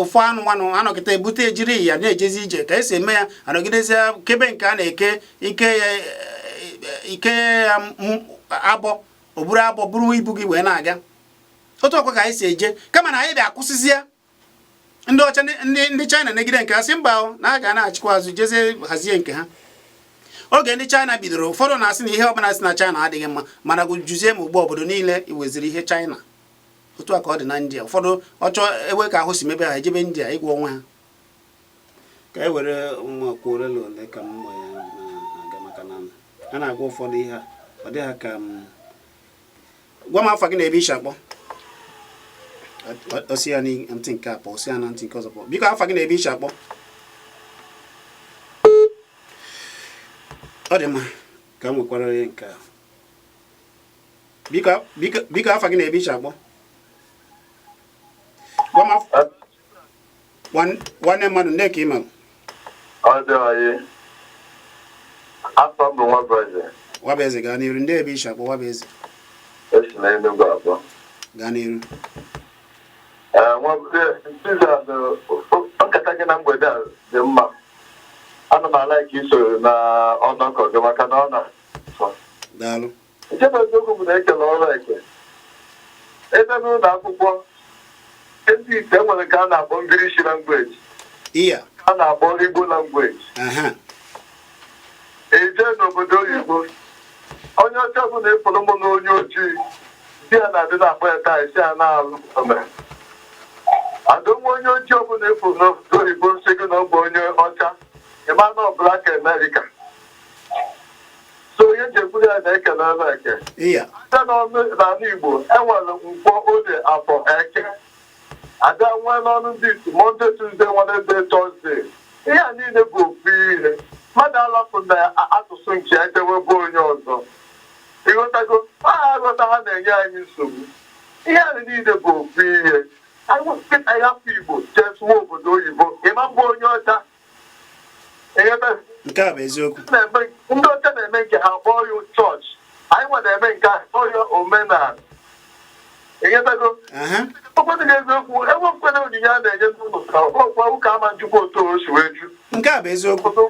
ofu anụ nwanụ anọkịta ebute, ejiri ịyịnya na-ejezi ije ka esi eme ya. Anọgidezie kebe nke a na-eke ike ya, ike ya abọ, o buru abọ buru ibu gị wee na-aga. Otu ọkwa ka anyị si eje, kama na anyị bịa akwụsịzi ya. Ndị ọcha, ndị China negide nke ha, sị mba o, na a ga na-achịkwa azụ jezie hazie nke ha. Oge ndị China bidoro, ụfọdụ na-asị na ihe ọbụla si na China adịghị mma, mana juzie ma ugbu obodo niile iweziri ihe China. Otu a ka ọ dị na India. Ụfọdụ ọchọ ewe ka ahụ si mebe ha, ejebe India ịgwọ onwe ha. Ka e were ụmụ ole na ole ka m na-aga, maka na a na-agwa ụfọdụ ihe a ọ dịghị ka m gwa m afa gị na ebe ishi akpọ. Osi ya na ntị nke a pụọ, osi ya na ntị nke ọzọ pụọ. Biko, afa gị na ebe ishi akpọ. Ọ dị mma ka m nwekwara onye nke a. Biko, biko, biko, afa gị na ebe ishi akpọ. Gwa m nwanne mmadụ ndị ka ị mere. Ọ dị ọyị. Afọ m bụ Nwabueze. Nwabueze, gaa n'iru. Ndị ebe ishi akpọ, Nwabueze? Esi na Enugu abụọ. Gaa n'iru. Nkata gị na mgbede a dị mma. Ana m a-like iso na ọnọkọ gị maka na ọ na-asọ. Daalụ. Nke bụ eziokwu bụ na ekele ọrụ eke. Ebe n'ụlọ akwụkwọ, ndị ite nwere nke a na-akpọ English language, iya a na-akpọ Igbo language. Eje n'obodo oyibo, onye ọcha bụ na ịfụrụ mụ na onye ojii di ya na-adị na-akpọ ya taa isi a na-alụ ome adonwe. Onye ojii ọbụla ịfụrụ n'obodo oyibo nsị gị na ọ bụ onye ọcha, ịma na ọ Black America. So onye ji ekwuru ya na-ekele ọrụ eke. Site n'ọnụ n'ala Igbo, enwere nkwọ, oge, afọ, eke, ada nwee n'ọnụ ndị isi Monday, Tuesday, Wednesday, Thursday. Ihe a niile bụ ofu ihe. Mmadụ alapụ na asụsụ nke ya dewebe onye ọzọ. Ịghọtago? Ha aghọta, ha na-enye anyị nsogbu. Ihe a niile bụ ofu ihe. Anyị hapụ Igbo jee sụwa obodo oyibo, ịma mbụ onye ọcha. Ịghọta? Nke a bụ eziokwu. Ndị ọcha na-eme nke ha, kpọọ ya chọọchị. Anyị nwa na-eme nke a, kpọọ ya omenala. Ịghọtago? Aha. Okwenụ gị eziokwu, ewepụkwana onyinye a na-enye n'ụlọ ka ọkwa ụka ama njikwa otu o si wee ju. Nke a bụ eziokwu. Ụfọdụ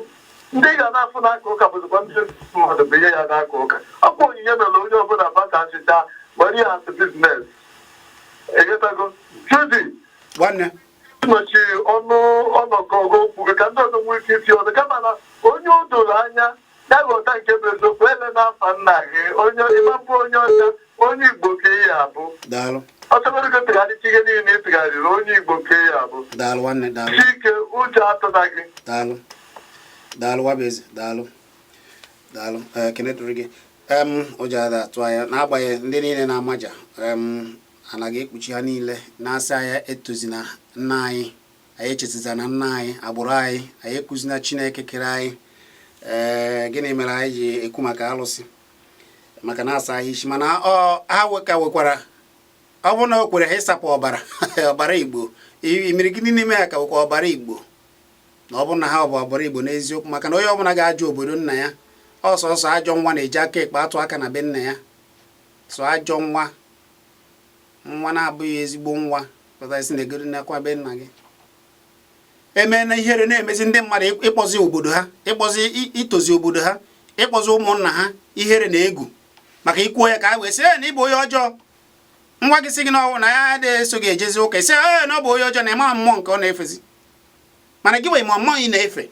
ndị ga na-afụ n'aka ụka bụzikwa ndị mmadụ bụ ihe ya n'aka ụka. Ọkwa onyinye mere onye ọbụla bata achịcha were ya asị business. Ịghọtago, Judy? Nwanne. Nọchiri ọnụ ọnọkọ okwu gị ka ndị ọzọ nwee ike iti ọnụ, kama na onye o doro anya ya ghọta nke bụ eziokwu. Ele n'afa nna gị, onye ịmapụ onye ọcha, onye Igbo ka ị ya abụ. Daalụ. Ọchọgoro gị tụgharịcha ihe niile ị tụgharịrị, onye Igbo ka ị ya abụ. Daalụ, nwanne, daalụ. Chike, ụjọ atụna gị. Daalụ, daalụ, Nwabeze, daalụ, daalụ. Ee, kene dịrị gị. Ụjọ ada atụ anya n'agbanyeghị ndị niile na-amaja anaghị ekpuchi ha niile na-asị anyị etozina nna anyị, anyị echetiza na nna anyị, agbụrụ anyị, anyị ekuzina Chineke kere anyị. Ee, gịnị mere anyị ji ekwu maka alụsị, maka na-asa ahịa isi? Mana ọ ha ka nwekwara, ọ bụrụ na o kwere ha ịsapụ ọbara, ọbara Igbo imirikiti n'ime ha ka nwekwa ọbara Igbo, na ọ bụrụ na ha bụ ọbara Igbo n'eziokwu, maka na onye ọbụla ga-ajụ obodo nna ya ọsọsọ, ajọ nwa na-eji aka ekpe atụ aka na be nna ya. So ajọ nwa, nwa na-abụghị ezigbo nwa pụta isi na-egoro nakwa be nna gị emee na ihere na-emezi ndị mmadụ ịkpọzi obodo ha, ịkpọzi itozi obodo ha, ịkpọzi ụmụnna ha, ihere na egwu maka ikwuo ya ka ha wee sị, "Ee, na ịbụ onye ọjọọ." Nwa gị sị gị na ya adịghị eso gị ejezi ụka, isi, "Ee, na ọ bụ onye ọjọọ," na ịma mmụọ nke ọ na-efezi. Mana gị wee ma mmụọ ị na-efe.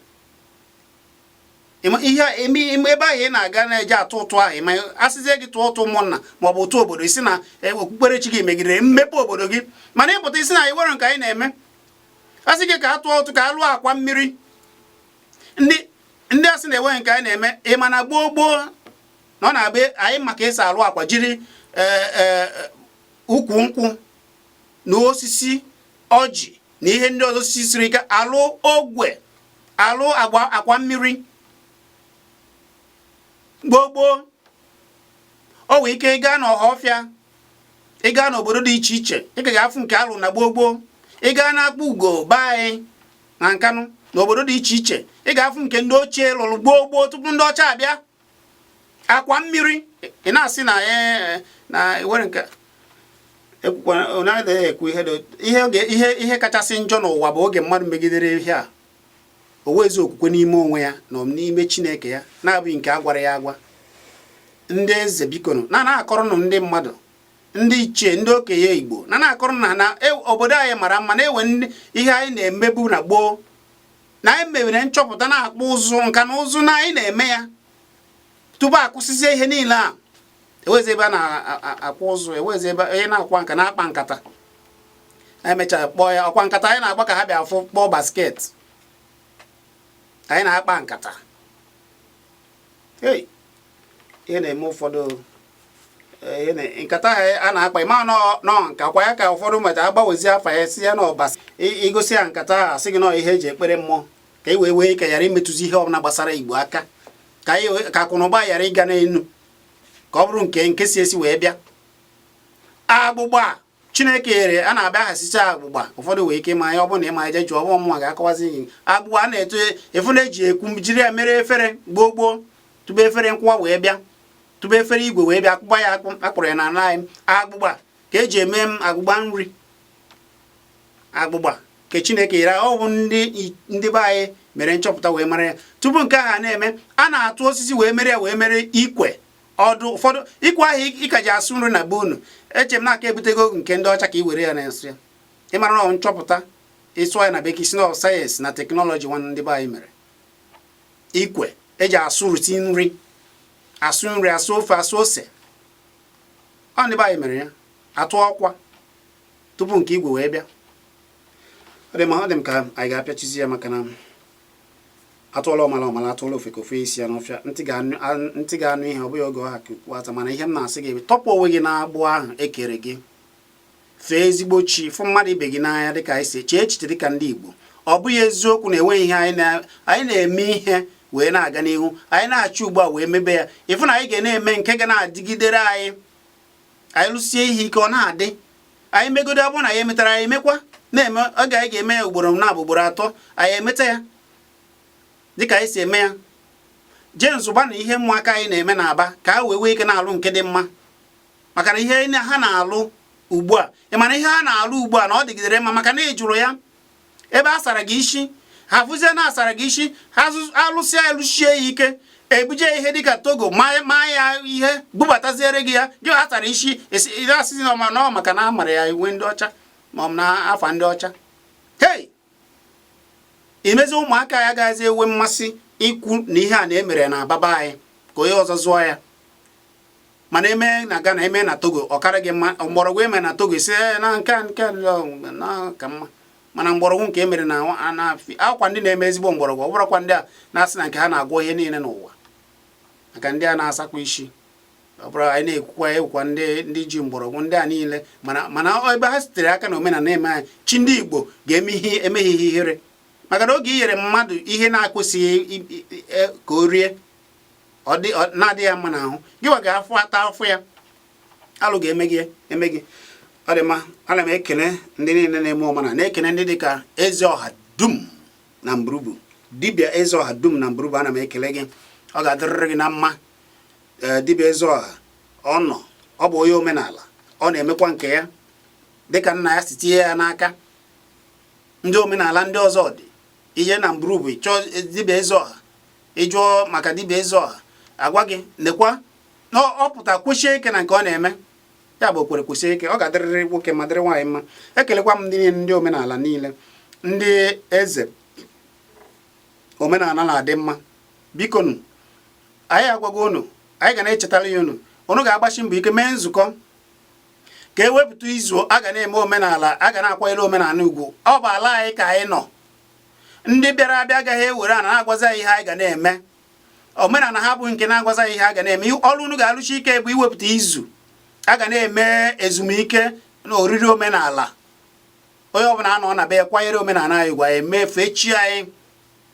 Ihe ebe ahụ ị na-aga na-eje atụ ụtụ ahụ, ma asịzie gị tụọ ụtụ ụmụnna ma ọ bụ ụtụ obodo, isi na okpukperechi gị megidere mmepe obodo gị. Mana ịpụta isi na anyị nwere nke anyị na-eme, asị gị ka a tụọ ụtụ ka a lụọ akwa mmiri, ndị asị na-enwe nke anyị na-eme. Ị ma na gboo gboo na ọ na-abịa anyị maka esi alụ akwa, jiri ukwu nkwụ na osisi ọjị na ihe ndị ọzọ, osisi siri ike, alụ ogwe, alụ akwa mmiri gboo gboo. O nwee ike ịga n'ọhafịa, ịga n'obodo dị iche iche, ị ka ga-afụ nke alụ na gboo gboo. Ị gaa na-akpọ ugo be anyị na Nkanụ, n'obodo dị iche iche, ị ga-afụ nke ndị ochie lụrụ gboo gboo tupu ndị ọcha abịa, akwa mmiri. Ị na-asị na na ewere nke ekwukwa na-adịghị ekwu ihe ihe ihe ihe kachasị njọ n'ụwa bụ oge mmadụ megidere ihe a, o wezi okwukwe n'ime onwe ya na n'ime Chineke ya na-abụghị nke a gwara ya agwa. Ndị eze, bikonu, na na-akọrọnụ ndị mmadụ, ndị ichie, ndị okenye Igbo, na na-akọrọ na na obodo anyị mara mma, na-ewe ihe anyị na-emebu na gboo, na anyị mewere nchọpụta na-akpụ ụzụ, nka na ụzụ, na anyị na-eme ya tupu akwụsịzie ihe niile a. Ewezi ebe a na-akpụ ụzụ, ewezi ebe onye na-akwa nka na-akpa nkata. Anyị mechara kpọọ ya ọkwa nkata anyị na-agba ka ha bịa afụ kpọọ basket anyị na-akpa nkata. Hey, ihe na-eme ụfọdụ nkata ahụ a na-akpa, ịma nọ nka kwa ya ka ụfọdụ meta agbanwezi afa ya, si ya n'ọbasi. Igosi ya nkata ahụ, asị gị nọ ihe eji ekpere mmụọ, ka e wee wee ike ghara imetụzi ihe ọbụla gbasara Igbo aka, ka akụnụba ghara ịga n'elu, ka ọ bụrụ nke si esi wee bịa. Agbụgba Chineke nyere a na-abịa ahasicha agbụgba. Ụfọdụ nwere ike ịma ya. Ọ bụrụ na ịma, eje jụọ ọbụ mụnwa ga-akọwazi gị. Agbụgba a na-eto efu na-eji ekwu jiri ya mere efere gboo gboo, tupu efere nkwụwa wee bịa, tupu efere igwe wee bịa, akpụkpa ya akpụ akpụrụ ya n'ala anyị. Agbụgba ka eji eme m agbụgba nri. Agbụgba nke Chineke yere, ọ bụ ndị be anyị mere nchọpụta wee mara ya. Tupu nke ahụ na-eme, a na-atụ osisi wee mere ya, wee mere ikwe ọdụ. Ụfọdụ ikwe ahụ ị ka ji asụ nri na be unu, eche m na aka ebutego nke ndị ọcha ka i were ya na-esụ ya. Ị mara na nchọpụta ịsụọ ya na bekee si na sayensị na teknọlọji nwanne ndị be anyị mere. Ikwe eji asụrụti nri, asụ nri, asụ ofe, asụ ose, ọ ndị be anyị mere ya. Atụ ọkwa tupu nke igwe wee bịa. Ọ dị m ka anyị ga-apịachizi ya, maka na atụọla ọmala ọmala, atụọla ofe ka ofe isi ya n'ọfịa. Ntị ga-anụ ihe, ọ bụghị oge ọha ka ukwu ata. Mana ihe m na-asị gị, tọpụ onwe gị n'agbụ ahụ ekere gị, fee ezigbo chi, fụ mmadụ ibe gị n'anya dịka anyị si chee echiche dịka ndị Igbo. Ọ bụghị eziokwu na enweghị ihe anyị na-eme ihe wee na-aga n'ihu. Anyị na-achọ ugbu a wee mebe ya, ịfụ na anyị ga na-eme nke ga na-adịgidere anyị. Anyị lụsie ihe ike, ọ na-adị anyị megodo. Ọ bụrụ na anyị emetara, anyị emekwa na-eme. Oge anyị ga-eme ya ugboro na abụ, ugboro atọ, anyị emeta ya dịka anyị si eme ya. Jee nzụgba na ihe ụmụaka anyị na-eme na-aba ka ha wee nwee ike na-alụ nke dị mma, maka na ihe ha na-alụ ugbu a, ị mana ihe ha na-alụ ugbu a na ọ dịgidere mma, maka na ị jụrụ ya ebe a sara gị isi. Ha fụzie na asara gị isi, ha alụsịa alụsie ya ike, ebuje ihe dịka Togo maa ya ihe, bubataziere gị ya. Gị ha sara isi, asịzi na ọ maka na a mara ya iwe ndị ọcha ma ọ bụ na afa ndị ọcha. Hei, imezi ụmụaka ya agaghịzi enwe mmasị ikwu na ihe a na-emere na ababa anyị ka onye ọzọ zụọ ya. Mana eme na Ghana, eme na Togo, ọ karị gị mma. Mgbọrọgwụ eme na Togo si na nke nke na ka mma, mana mgbọrọgwụ nke emere na akwa ndị na-eme ezigbo mgbọrọgwụ, ọ bụrụkwa ndị a na-asị na nke ha na-agwọ ihe niile n'ụwa, maka ndị a na-asakwa isi. Ọ bụrụ anyị na-ekwukwa ekwukwa ndị ji mgbọrọgwụ ndị a niile, mana ebe ha sitere aka na omenala eme anyị, chi ndị Igbo ga-eme ihe emeghị ihe ihere, maka na oge i nyere mmadụ ihe na-akwụsịghị ka o rie, ọ na-adịghị ya mma n'ahụ, gị nwa ga-afụ ata afụ ya, alụ ga-eme gị eme gị. Ọ dị mma. Ana m ekene ndị niile na-eme omenala, na-ekene ndị dịka eze ọha dum na mgburubu, dibịa eze ọha dum na mgburubu. Ana m ekele gị, ọ ga-adịrịrị gị na mma. Ee, dibịa eze ọha, ọ nọ, ọ bụ onye omenala, ọ na-emekwa nke ya dịka nna ya si tinye ya n'aka. Ndị omenala ndị ọzọ dị ihe na mgburubu, chọọ dibịa eze ọha, ịjụọ maka dibịa eze ọha, agwa gị nekwa na ọ pụta kwụsie ike na nke ọ na-eme. Ya bụ okwere kwụsie ike, ọ ga-adịrịrị nwoke ma dịrị nwaanyị mma. Ekelekwa m ndị niile, ndị omenala niile, ndị eze omenala na-adị mma. Biko nụ, anyị agwago unu, anyị ga na-echetara ya unu. Unu ga-agbasi mbọ ike mee nzukọ ka e wepụta izu a ga na-eme omenala, a ga na-akwanyere omenala ugwu. Ọ bụ ala anyị ka anyị nọ. Ndị bịara abịa agaghị ewere ana na-agwazi anyị ihe anyị ga na-eme. Omenala ha bụ nke na-agwazi anyị ihe a ga na-eme. Ọrụ unu ga-alụchi ike bụ iwepụta izu a ga na-eme ezumike na oriri omenala. Onye ọbụla anọ na be ya kwanyere omenala anyị ugwu, anyị eme fee chi anyị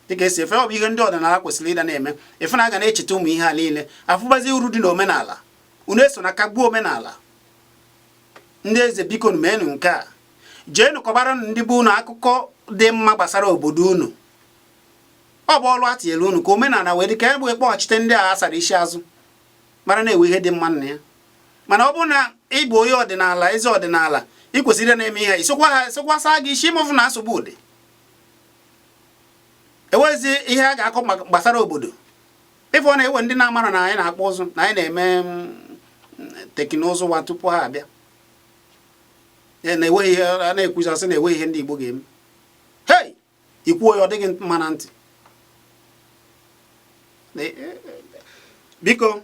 dịka esi efe. Ọ bụ ihe ndị ọdịnala kwesịrị ịda na-eme. Ịfụ na a ga na-echeta ụmụ ihe a niile, afụbazi uru dị n'omenala. Unu eso na kagbuo omenala. Ndị eze, biko meenụ nke a. Jeenụ kọbara ndị be unu akụkọ dị mma gbasara obodo unu. Ọ bụ ọrụ atinyere unu ka omenala wee dị ka e wee kpọghachite ndị a asara isi azụ, mara na-ewe ihe dị mma na ya. Mana ọ bụrụ na ị bụ onye ọdịnala, eze ọdịnala, ị kwesịrị na-eme ihe, isokwa ha esokwasa gị isi, ịmụfụ na nsogbu dị. Ewezi ihe a ga-akọ gbasara obodo. Ịfụ ọ na-ewe ndị na-amara na anyị na-akpụ ụzụ, na anyị na-eme teknụzụ wa tupu ha abịa, na-enweghị ihe a na-ekwuzi, asị na-enweghị ihe ndị Igbo ga-eme. Hei, ikwuo ya, ọ dịghị mma na ntị. Biko,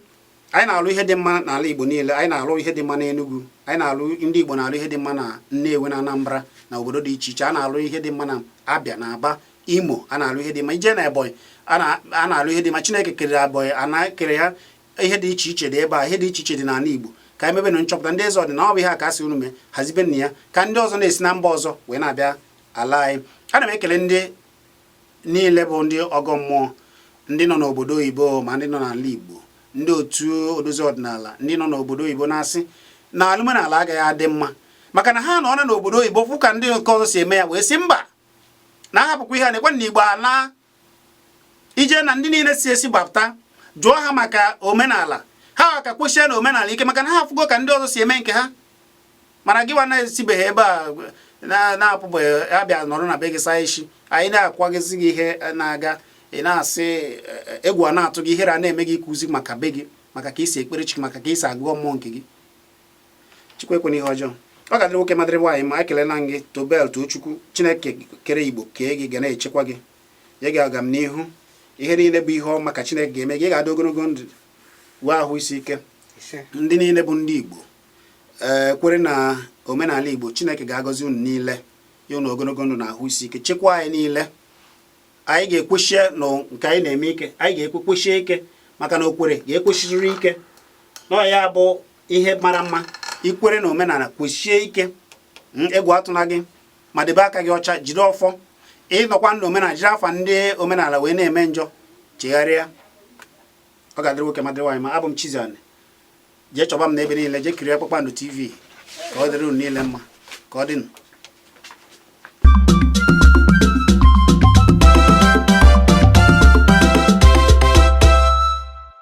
anyị na-alụ ihe dị mma n'ala Igbo niile. Anyị na-alụ ihe dị mma n'Enugu, anyị na-alụ, ndị Igbo na-alụ ihe dị mma na Nnewi na Anambra na obodo dị iche iche. A na-alụ ihe dị mma na Abịa na Aba, Imo, a na-alụ ihe dị mma. Ije na Ebonyi, a na-alụ ihe dị mma. Chineke kere Ebonyi, ana kere ha, ihe dị iche iche dị ebe a, ihe dị iche iche dị n'ala Igbo. Ka anyị mebenụ nchọpụta. Ndị eze ọdịnala, ọ bụ ihe a ka a sị unu mee, hazibe nna ya ka ndị ọzọ na-esi na mba ọzọ wee na-abịa ala anyị. Ana m ekele ndị niile bụ ndị ọgọ mmụọ, ndị nọ n'obodo oyibo ma ndị nọ n'ala Igbo, ndị otu odozi ọdịnala, ndị nọ n'obodo oyibo na-asị na alụmenala agaghị adị mma, maka na ha nọ na n'obodo oyibo fụ ka ndị nke ọzọ si eme ya, wee sị mba, na ahapụkwa ihe a na-ekwe na Igbo ala ije na ndị niile si esi gbapụta jụọ ha maka omenala ha, ka kwụsie na omenala ike, maka na ha afụgo ka ndị ọzọ si eme nke ha. Mana gịwa na-esibeghị ebe a Na-apụbeghị abịa nọrọ na be gị saa isi, anyị na-akwagịzi gị ihe na-aga, ị na-asị egwu a na-atụ gị, ihere a na-eme gị ịkụzi maka be gị, maka ka isi ekpere Chi, maka ka isi agụọ mmụọ nke gị. Chukwu ekwena ihe ọjọọ. Ọ ga-adịrị nwoke madịrị nwaanyị ma. Ekelela m gị, Tobel Tochukwu. Chineke kere Igbo kee gị ga na-echekwa gị, nye gị agam n'ihu. Ihe niile bụ ihe ọma ka Chineke ga-eme gị. Ị ga-adị ogologo ndụ, wee ahụ isi ike. Ise. Ndị niile bụ ndị Igbo ee kwere na omenala Igbo, Chineke ga-agọzi unu niile, ya unu ogologo ndụ na ahụ isi ike, chekwaa anyị niile. Anyị ga-ekwechie na nke anyị na-eme ike, anyị ga-ekwekwechie ike, maka na okwere ga-ekwesịrị ike na ya bụ ihe mara mma. Ikwere na omenala, kwechie ike, egwu atụna gị, ma debe aka gị ọcha, jide ọfọ. Ịnọkwa na omenala, jiri afa ndị omenala wee na-eme njọ, chegharịa. Ọ ga-adịrị nwoke ma dịrị nwaanyị ma. Abụ m Chizzy. Jee chọba m n'ebe niile, jee kirie Kpakpando TV, ka ọ dịrị unu niile mma. Ka ọ dị.